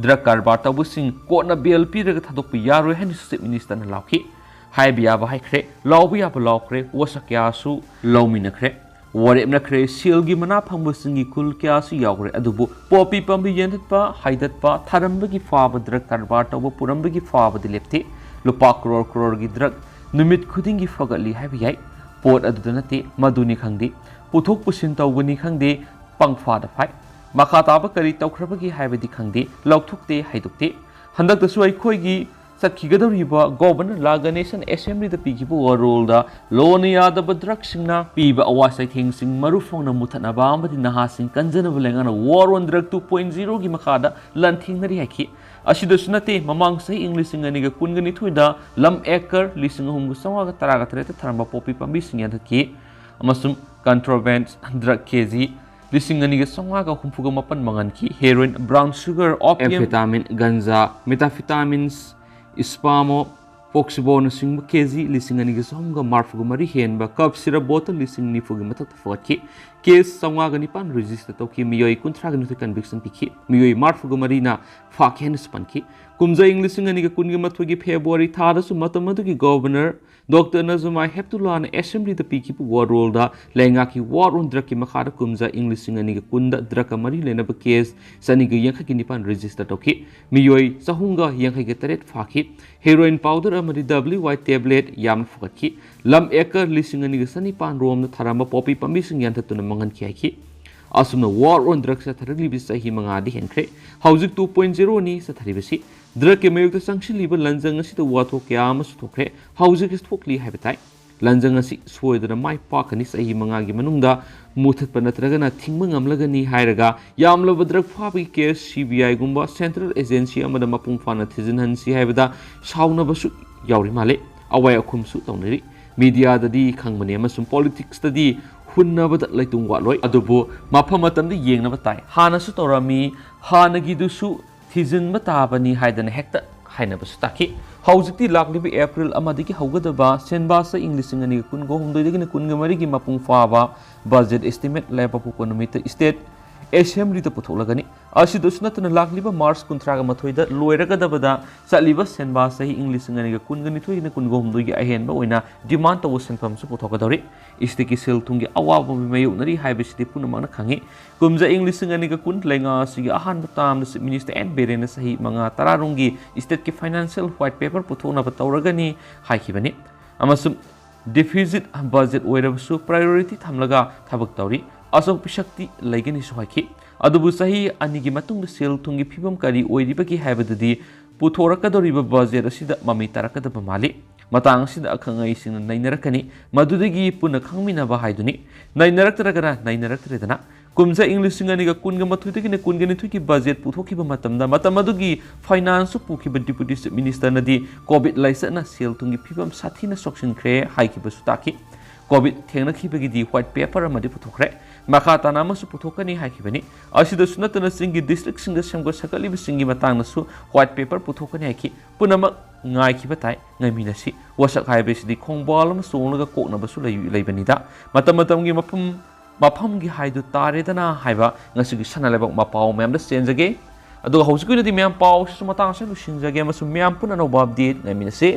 Drug ꯀꯔꯕꯥꯔ ꯇꯧꯕꯁꯤꯡ ꯀꯣꯔꯠꯅ bail ꯄꯤꯔꯒ ꯊꯥꯗꯣꯛꯄ ꯌꯥꯔꯣꯏ ꯍꯥꯏꯅꯁꯨ Chief Ministerꯅ ꯂꯥꯎꯈꯤ꯫ ꯍꯥꯏꯕ ꯌꯥꯕ ꯍꯥꯏꯈ꯭ꯔꯦ, ꯂꯥꯎꯕ ꯌꯥꯕ ꯂꯥꯎꯈ꯭ꯔꯦ, ꯋꯥꯁꯛ ꯀꯌꯥꯁꯨ ꯂꯧꯃꯤꯟꯅꯈ꯭ꯔꯦ꯫ ꯋꯥꯔꯦꯞꯅꯈ꯭ꯔꯦ, ꯁꯦꯜꯒꯤ ꯃꯅꯥ ꯐꯪꯕꯁꯤꯡꯒꯤ ꯈꯨꯜ ꯀꯌꯥꯁꯨ ꯌꯥꯎꯈ꯭ꯔꯦ꯫ ꯑꯗꯨꯕꯨ ꯄꯣꯄꯤ ꯄꯥꯝꯕꯤ ꯌꯥꯟꯊꯠꯄ, ꯍꯥꯏꯗꯠꯄ, ꯊꯥꯔꯝꯕꯒꯤ ꯐꯥꯕ, drug ꯀꯔꯕꯥꯔ ꯇꯧꯕ ꯄꯨꯔꯝꯕꯒꯤ ꯐꯥꯕꯗꯤ ꯂꯦꯞꯇꯦ꯫ ꯂꯨꯄꯥ ꯀ꯭ꯔꯣꯔ ꯀ꯭ꯔꯣꯔꯒꯤ drug ꯅꯨꯃꯤꯠ ꯈꯨꯗꯤꯡꯒꯤ ꯐꯒꯠꯂꯤ ꯍꯥꯏꯕ ꯌꯥꯏ꯫ ꯄꯣꯠ ꯑꯗꯨꯗ ꯅꯠꯇꯦ, ꯃꯗꯨꯅꯤ ꯈꯪꯗꯦ, ꯄꯨꯊꯣꯛ ꯄꯨꯁꯤꯟ ꯇꯧꯕꯅꯤ ꯈꯪꯗꯦ, ꯄꯪꯐꯥꯗ ꯐꯥꯏ꯫ ꯃꯈꯥ ꯇꯥꯕ ꯀꯔꯤ ꯇꯧꯈ꯭ꯔꯕꯒꯦ ꯍꯥꯏꯕꯗꯤ ꯈꯪꯗꯦ, ꯂꯧꯊꯣꯛꯇꯦ, ꯍꯥꯏꯗꯣꯛꯇꯦ꯫ ꯍꯟꯗꯛꯇꯁꯨ ꯑꯩꯈꯣꯏꯒꯤ ꯆꯠꯈꯤꯒꯗꯧꯔꯤꯕ Governor La Ganesan Assemblyꯗ ꯄꯤꯈꯤꯕ ꯋꯥꯔꯣꯜꯗ ꯂꯣꯟꯅ ꯌꯥꯗꯕ drugꯁꯤꯡꯅ ꯄꯤꯕ ꯑꯋꯥ ꯆꯩꯊꯦꯡꯁꯤꯡ ꯃꯔꯨ ꯐꯪꯅ ꯃꯨꯊꯠꯅꯕ ꯑꯃꯗꯤ ꯅꯍꯥꯁꯤꯡ ꯀꯟꯖꯅꯕ ꯂꯩꯉꯥꯛꯅ War on Drug two point zeroꯒꯤ ꯃꯈꯥꯗ ꯂꯥꯟꯊꯦꯡꯅꯔꯤ ꯍꯥꯏꯈꯤ꯫ ꯑꯁꯤꯗꯁꯨ ꯅꯠꯇꯦ, ꯃꯃꯥꯡ ꯆꯍꯤ ꯏꯪ ꯂꯤꯁꯤꯡ ꯑꯅꯤꯒ ꯀꯨꯟꯒ ꯅꯤꯊꯣꯏꯗ ꯂꯝ acre ꯂꯤꯁꯤꯡ ꯑꯍꯨꯝꯒ ꯆꯥꯝꯃꯉꯥꯒ ꯇꯔꯥꯒ ꯇꯔꯦꯠꯇ ꯊꯥꯔꯝꯕ ꯄꯣꯄꯤ ꯄꯥꯝꯕꯤꯁꯤꯡ ꯌꯥꯟꯊꯠꯈꯤ ꯑꯃꯁꯨꯡ contraband drug KG ꯂꯤꯁꯤꯡ ꯑꯅꯤꯒ ꯆꯥꯝꯃꯉꯥꯒ ꯍꯨꯝꯐꯨꯒ ꯃꯥꯄꯟ ꯃꯥꯡꯍꯟꯈꯤ꯫ Heroin, brown sugar, opium, amphetamine, ganja, methamphetamines, Spamo, Pork sibonꯅꯆꯤꯡꯕ ꯀꯦ ꯖꯤ ꯂꯤꯁꯤꯡ ꯑꯅꯤꯒ ꯆꯍꯨꯝꯒ ꯃꯔꯤꯐꯨꯒ ꯃꯔꯤ ꯍꯦꯟꯕ, cup syrup bottle ꯂꯤꯁꯤꯡ ꯅꯤꯐꯨꯒꯤ ꯃꯊꯛꯇ ꯐꯒꯠꯈꯤ꯫ Case ꯆꯥꯝꯃꯉꯥꯒ ꯅꯤꯄꯥꯟ register ꯇꯧꯈꯤ꯫ ꯃꯤꯑꯣꯏ ꯀꯨꯟꯊ꯭ꯔꯥꯒ ꯅꯤꯊꯣꯏ conviction ꯄꯤꯈꯤ꯫ ꯃꯤꯑꯣꯏ ꯃꯔꯤꯐꯨꯒ ꯃꯔꯤꯅ ꯐꯥꯈꯤ ꯍꯥꯏꯅꯁꯨ ꯄꯟꯈꯤ꯫ ꯀꯨꯝꯖꯥ ꯏꯪ ꯂꯤꯁꯤꯡ ꯑꯅꯤꯒ ꯀꯨꯟꯒ ꯃꯥꯊꯣꯏꯒꯤ February ꯊꯥꯗꯁꯨ ꯃꯇꯝ ꯑꯗꯨꯒꯤ Governor Doctor ꯅꯖꯃꯥ ꯍꯦꯞꯇꯨꯂꯥꯅ Assemblyꯗ ꯄꯤꯈꯤꯕ ꯋꯥꯔꯣꯜꯗ ꯂꯩꯉꯥꯛꯀꯤ War on Drugꯀꯤ ꯃꯈꯥꯗ ꯀꯨꯝꯖꯥ ꯏꯪ ꯂꯤꯁꯤꯡ ꯑꯅꯤꯒ ꯀꯨꯟꯗ drugꯀ ꯃꯔꯤ ꯂꯩꯅꯕ case ꯆꯅꯤꯒ ꯌꯥꯡꯈꯩꯒ ꯅꯤꯄꯥꯟ register ꯇꯧꯈꯤ꯫ ꯃꯤꯑꯣꯏ ꯆꯍꯨꯝꯒ ꯌꯥꯡꯈꯩꯒ ꯇꯔꯦꯠ ꯐꯥꯈꯤ꯫ Heroin powder ꯑꯃꯗꯤ W Y tablet ꯌꯥꯝꯅ ꯐꯒꯠꯈꯤ꯫ ꯂꯝ acre ꯂꯤꯁꯤꯡ ꯑꯅꯤꯒ ꯆꯅꯤꯄꯥꯟ ꯔꯣꯝꯗ ꯊꯥꯔꯝꯕ poppy ꯄꯥꯝꯕꯤꯁꯤꯡ ꯌꯥꯟꯊꯠꯇꯨꯅ ꯃꯥꯡꯍꯟꯈꯤ ꯍꯥꯏꯈꯤ꯫ ꯑꯁꯨꯝꯅ War on Drugs ꯆꯠꯊꯔꯛꯂꯤꯕ ꯆꯍꯤ ꯃꯉꯥꯗꯤ ꯍꯦꯟꯈ꯭ꯔꯦ꯫ ꯍꯧꯖꯤꯛ two point zero ꯅꯤ ꯆꯠꯊꯔꯤꯕꯁꯤ꯫ Drugꯀꯤ ꯃꯥꯌꯣꯛꯇ ꯆꯪꯁꯤꯜꯂꯤꯕ ꯂꯥꯟꯖꯪ ꯑꯁꯤꯗ ꯋꯥꯊꯣꯛ ꯀꯌꯥ ꯑꯃꯁꯨ ꯊꯣꯛꯈ꯭ꯔꯦ꯫ ꯍꯧꯖꯤꯛ ꯊꯣꯛꯂꯤ ꯍꯥꯏꯕ ꯇꯥꯏ꯫ ꯂꯥꯟꯖꯪ ꯑꯁꯤ ꯁꯣꯏꯗꯅ ꯃꯥꯏ ꯄꯥꯛꯀꯅꯤ꯫ ꯆꯍꯤ ꯃꯉꯥꯒꯤ ꯃꯅꯨꯡꯗ ꯃꯨꯊꯠꯄ ꯅꯠꯇ꯭ꯔꯒꯅ ꯊꯤꯡꯕ ꯉꯝꯂꯒꯅꯤ ꯍꯥꯏꯔꯒ ꯌꯥꯝꯂꯕ drug ꯐꯥꯕꯒꯤ case C B Iꯒꯨꯝꯕ central agency ꯑꯃꯗ ꯃꯄꯨꯡ ꯐꯥꯅ ꯊꯤꯖꯤꯟꯍꯟꯁꯤ ꯍꯥꯏꯕꯗ ꯁꯥꯎꯅꯕꯁꯨ ꯌꯥꯎꯔꯤ ꯃꯥꯜꯂꯤ꯫ ꯑꯋꯥꯏ ꯑꯈꯨꯝꯁꯨ ꯇꯧꯅꯔꯤ꯫ Mediaꯗꯗꯤ ꯈꯪꯕꯅꯤ ꯑꯃꯁꯨꯡ politicsꯇꯗꯤ ꯍꯨꯟꯅꯕꯗ ꯂꯩꯇꯨꯝ ꯋꯥꯠꯂꯣꯏ꯫ ꯑꯗꯨꯕꯨ ꯃꯐꯝ ꯃꯇꯝꯗ ꯌꯦꯡꯅꯕ ꯇꯥꯏ꯫ ꯍꯥꯟꯅꯁꯨ ꯇꯧꯔꯝꯃꯤ, ꯍꯥꯟꯅꯒꯤꯗꯨꯁꯨ ꯊꯤꯖꯤꯟꯕ ꯇꯥꯕꯅꯤ ꯍꯥꯏꯗꯅ ꯍꯦꯛꯇ ꯍꯥꯏꯅꯕꯁꯨ ꯇꯥꯈꯤ꯫ ꯍꯧꯖꯤꯛꯇꯤ ꯂꯥꯛꯂꯤꯕ April ꯑꯃꯗꯒꯤ ꯍꯧꯒꯗꯕ ꯁꯦꯟꯕꯥꯁ ꯏꯪ ꯂꯤꯁꯤꯡ ꯑꯅꯤꯒ ꯀꯨꯟꯒ ꯍꯨꯝꯗꯣꯏꯗꯒꯤꯅ ꯀꯨꯟꯒ ꯃꯔꯤꯒꯤ ꯃꯄꯨꯡ ꯐꯥꯕ budget estimate ꯂꯩꯕꯥꯛꯄꯣꯛꯄ ꯅꯨꯃꯤꯠꯇ state assemblyꯗ ꯄꯨꯊꯣꯛꯂꯒꯅꯤ꯫ ꯑꯁꯤꯗꯁꯨ ꯅꯠꯇꯅ ꯂꯥꯛꯂꯤꯕ March ꯀꯨꯟꯊ꯭ꯔꯥꯒ ꯃꯥꯊꯣꯏꯗ ꯂꯣꯏꯔꯒꯗꯕꯗ ꯆꯠꯂꯤꯕ ꯁꯦꯟꯕꯥ ꯆꯍꯤ ꯏꯪ ꯂꯤꯁꯤꯡ ꯑꯅꯤꯒ ꯀꯨꯟꯒ ꯅꯤꯊꯣꯏꯅ ꯀꯨꯟꯒ ꯍꯨꯝꯗꯣꯏꯒꯤ ꯑꯍꯦꯟꯕ ꯑꯣꯏꯅ demand ꯇꯧꯕ ꯁꯦꯟꯐꯝꯁꯨ ꯄꯨꯊꯣꯛꯀꯗꯧꯔꯤ꯫ Stateꯀꯤ ꯁꯦꯜ ꯊꯨꯝꯒꯤ ꯑꯋꯥꯕ ꯃꯥꯌꯣꯛꯅꯔꯤ ꯍꯥꯏꯕꯁꯤꯗꯤ ꯄꯨꯝꯅꯃꯛꯅ ꯈꯪꯏ꯫ ꯀꯨꯝꯖꯥ ꯏꯪ ꯂꯤꯁꯤꯡ ꯑꯅꯤꯒ ꯀꯨꯟ ꯂꯩꯉꯥꯛ ꯑꯁꯤꯒꯤ ꯑꯍꯥꯟꯕ termꯗ Chief Minister N ꯕꯤꯔꯦꯟꯅ ꯆꯍꯤ ꯃꯉꯥ ꯇꯔꯥꯔꯣꯝꯒꯤ stateꯀꯤ financial white paper ꯄꯨꯊꯣꯛꯅꯕ ꯇꯧꯔꯒꯅꯤ ꯍꯥꯏꯈꯤꯕꯅꯤ꯫ ꯑꯃꯁꯨꯡ deficit budget ꯑꯣꯏꯔꯕꯁꯨ priority ꯊꯝꯂꯒ ꯊꯕꯛ ꯇꯧꯔꯤ꯫ ꯑꯆꯧꯕ ꯄꯤꯁꯛꯇꯤ ꯂꯩꯒꯅꯤꯁꯨ ꯍꯥꯏꯈꯤ꯫ ꯑꯗꯨꯕꯨ ꯆꯍꯤ ꯑꯅꯤꯒꯤ ꯃꯇꯨꯡꯗ ꯁꯦꯜ ꯊꯨꯝꯒꯤ ꯐꯤꯕꯝ ꯀꯔꯤ ꯑꯣꯏꯔꯤꯕꯒꯦ ꯍꯥꯏꯕꯗꯨꯗꯤ ꯄꯨꯊꯣꯔꯛꯀꯗꯧꯔꯤꯕ budget ꯑꯁꯤꯗ ꯃꯃꯤ ꯇꯥꯔꯛꯀꯗꯕ ꯃꯥꯜꯂꯤ꯫ ꯃꯇꯥꯡ ꯑꯁꯤꯗ ꯑꯈꯪ ꯑꯍꯩꯁꯤꯡꯅ ꯅꯩꯅꯔꯛꯀꯅꯤ꯫ ꯃꯗꯨꯗꯒꯤ ꯄꯨꯟꯅ ꯈꯪꯃꯤꯟꯅꯕ ꯍꯥꯏꯗꯨꯅꯤ꯫ ꯅꯩꯅꯔꯛꯇ꯭ꯔꯒꯅ ꯅꯩꯅꯔꯛꯇ꯭ꯔꯦꯗꯅ꯫ ꯀꯨꯝꯖꯥ ꯏꯪ ꯂꯤꯁꯤꯡ ꯑꯅꯤꯒ ꯀꯨꯟꯒ ꯃꯥꯊꯣꯏꯗꯒꯤꯅ ꯀꯨꯟꯒ ꯅꯤꯊꯣꯏꯒꯤ budget ꯄꯨꯊꯣꯛꯈꯤꯕ ꯃꯇꯝꯗ ꯃꯇꯝ ꯑꯗꯨꯒꯤ finance ꯄꯨꯈꯤꯕ Deputy Chief Ministerꯅꯗꯤ COVID ꯂꯥꯏꯆꯠꯅ ꯁꯦꯜ ꯊꯨꯝꯒꯤ ꯐꯤꯕꯝ ꯁꯥꯊꯤꯅ ꯁꯣꯛꯆꯤꯟꯈ꯭ꯔꯦ ꯍꯥꯏꯈꯤꯕꯁꯨ ꯇꯥꯈꯤ꯫ ꯀꯣꯚꯤꯗ ꯊꯦꯡꯅꯈꯤꯕꯒꯤꯗꯤ ꯋꯥꯏꯠ ꯄꯦꯄꯔ ꯑꯃꯗꯤ ꯄꯨꯊꯣꯛꯈ꯭ꯔꯦ꯫ ꯃꯈꯥ ꯇꯥꯅ ꯑꯃꯁꯨ ꯄꯨꯊꯣꯛꯀꯅꯤ ꯍꯥꯏꯈꯤꯕꯅꯤ꯫ ꯑꯁꯤꯗꯁꯨ ꯅꯠꯇꯅ ꯆꯤꯡꯒꯤ ꯗꯤꯁꯇ꯭ꯔꯤꯛꯁꯤꯡꯗ ꯁꯦꯝꯒꯠ ꯁꯥꯒꯠꯂꯤꯕꯁꯤꯡꯒꯤ ꯃꯇꯥꯡꯗꯁꯨ ꯋꯥꯏꯠ ꯄꯦꯄꯔ ꯄꯨꯊꯣꯛꯀꯅꯤ ꯍꯥꯏꯈꯤ꯫ ꯄꯨꯝꯅꯃꯛ ꯉꯥꯏꯈꯤꯕ ꯇꯥꯏ, ꯉꯥꯏꯃꯤꯟꯅꯁꯤ꯫ ꯋꯥꯁꯛ ꯍꯥꯏꯕꯁꯤꯗꯤ ꯈꯣꯡꯕꯥꯜ ꯑꯃ ꯆꯣꯡꯂꯒ ꯀꯣꯛꯅꯕꯁꯨ ꯂꯩ-, ꯂꯩꯕꯅꯤꯗ꯫ ꯃꯇꯝ ꯃꯇꯝꯒꯤ ꯃꯐꯝ, ꯃꯐꯝꯒꯤ ꯍꯥꯏꯗꯨ ꯇꯥꯔꯦꯗꯅ ꯍꯥꯏꯕ ꯉꯁꯤꯒꯤ ꯁꯅꯥ ꯂꯩꯕꯥꯛ ꯃꯄꯥꯎ ꯃꯌꯥꯝꯗ ꯆꯦꯟꯖꯒꯦ꯫ ꯑꯗꯨꯒ ꯍꯧꯖꯤꯛꯀꯤ ꯑꯣꯏꯅꯗꯤ ꯃꯌꯥꯝ ꯄꯥꯎꯁꯤꯁꯨ ꯃꯇꯥꯡ ꯑꯁꯤꯗ ꯂꯣꯏꯁꯤꯟꯖꯒꯦ ꯑꯃꯁꯨꯡ ꯃꯌꯥꯝ ꯄꯨꯟꯅ ꯑꯅꯧꯕ ꯑꯞꯗꯦꯠ ꯉꯥꯏꯃꯤꯟꯅꯁꯤ꯫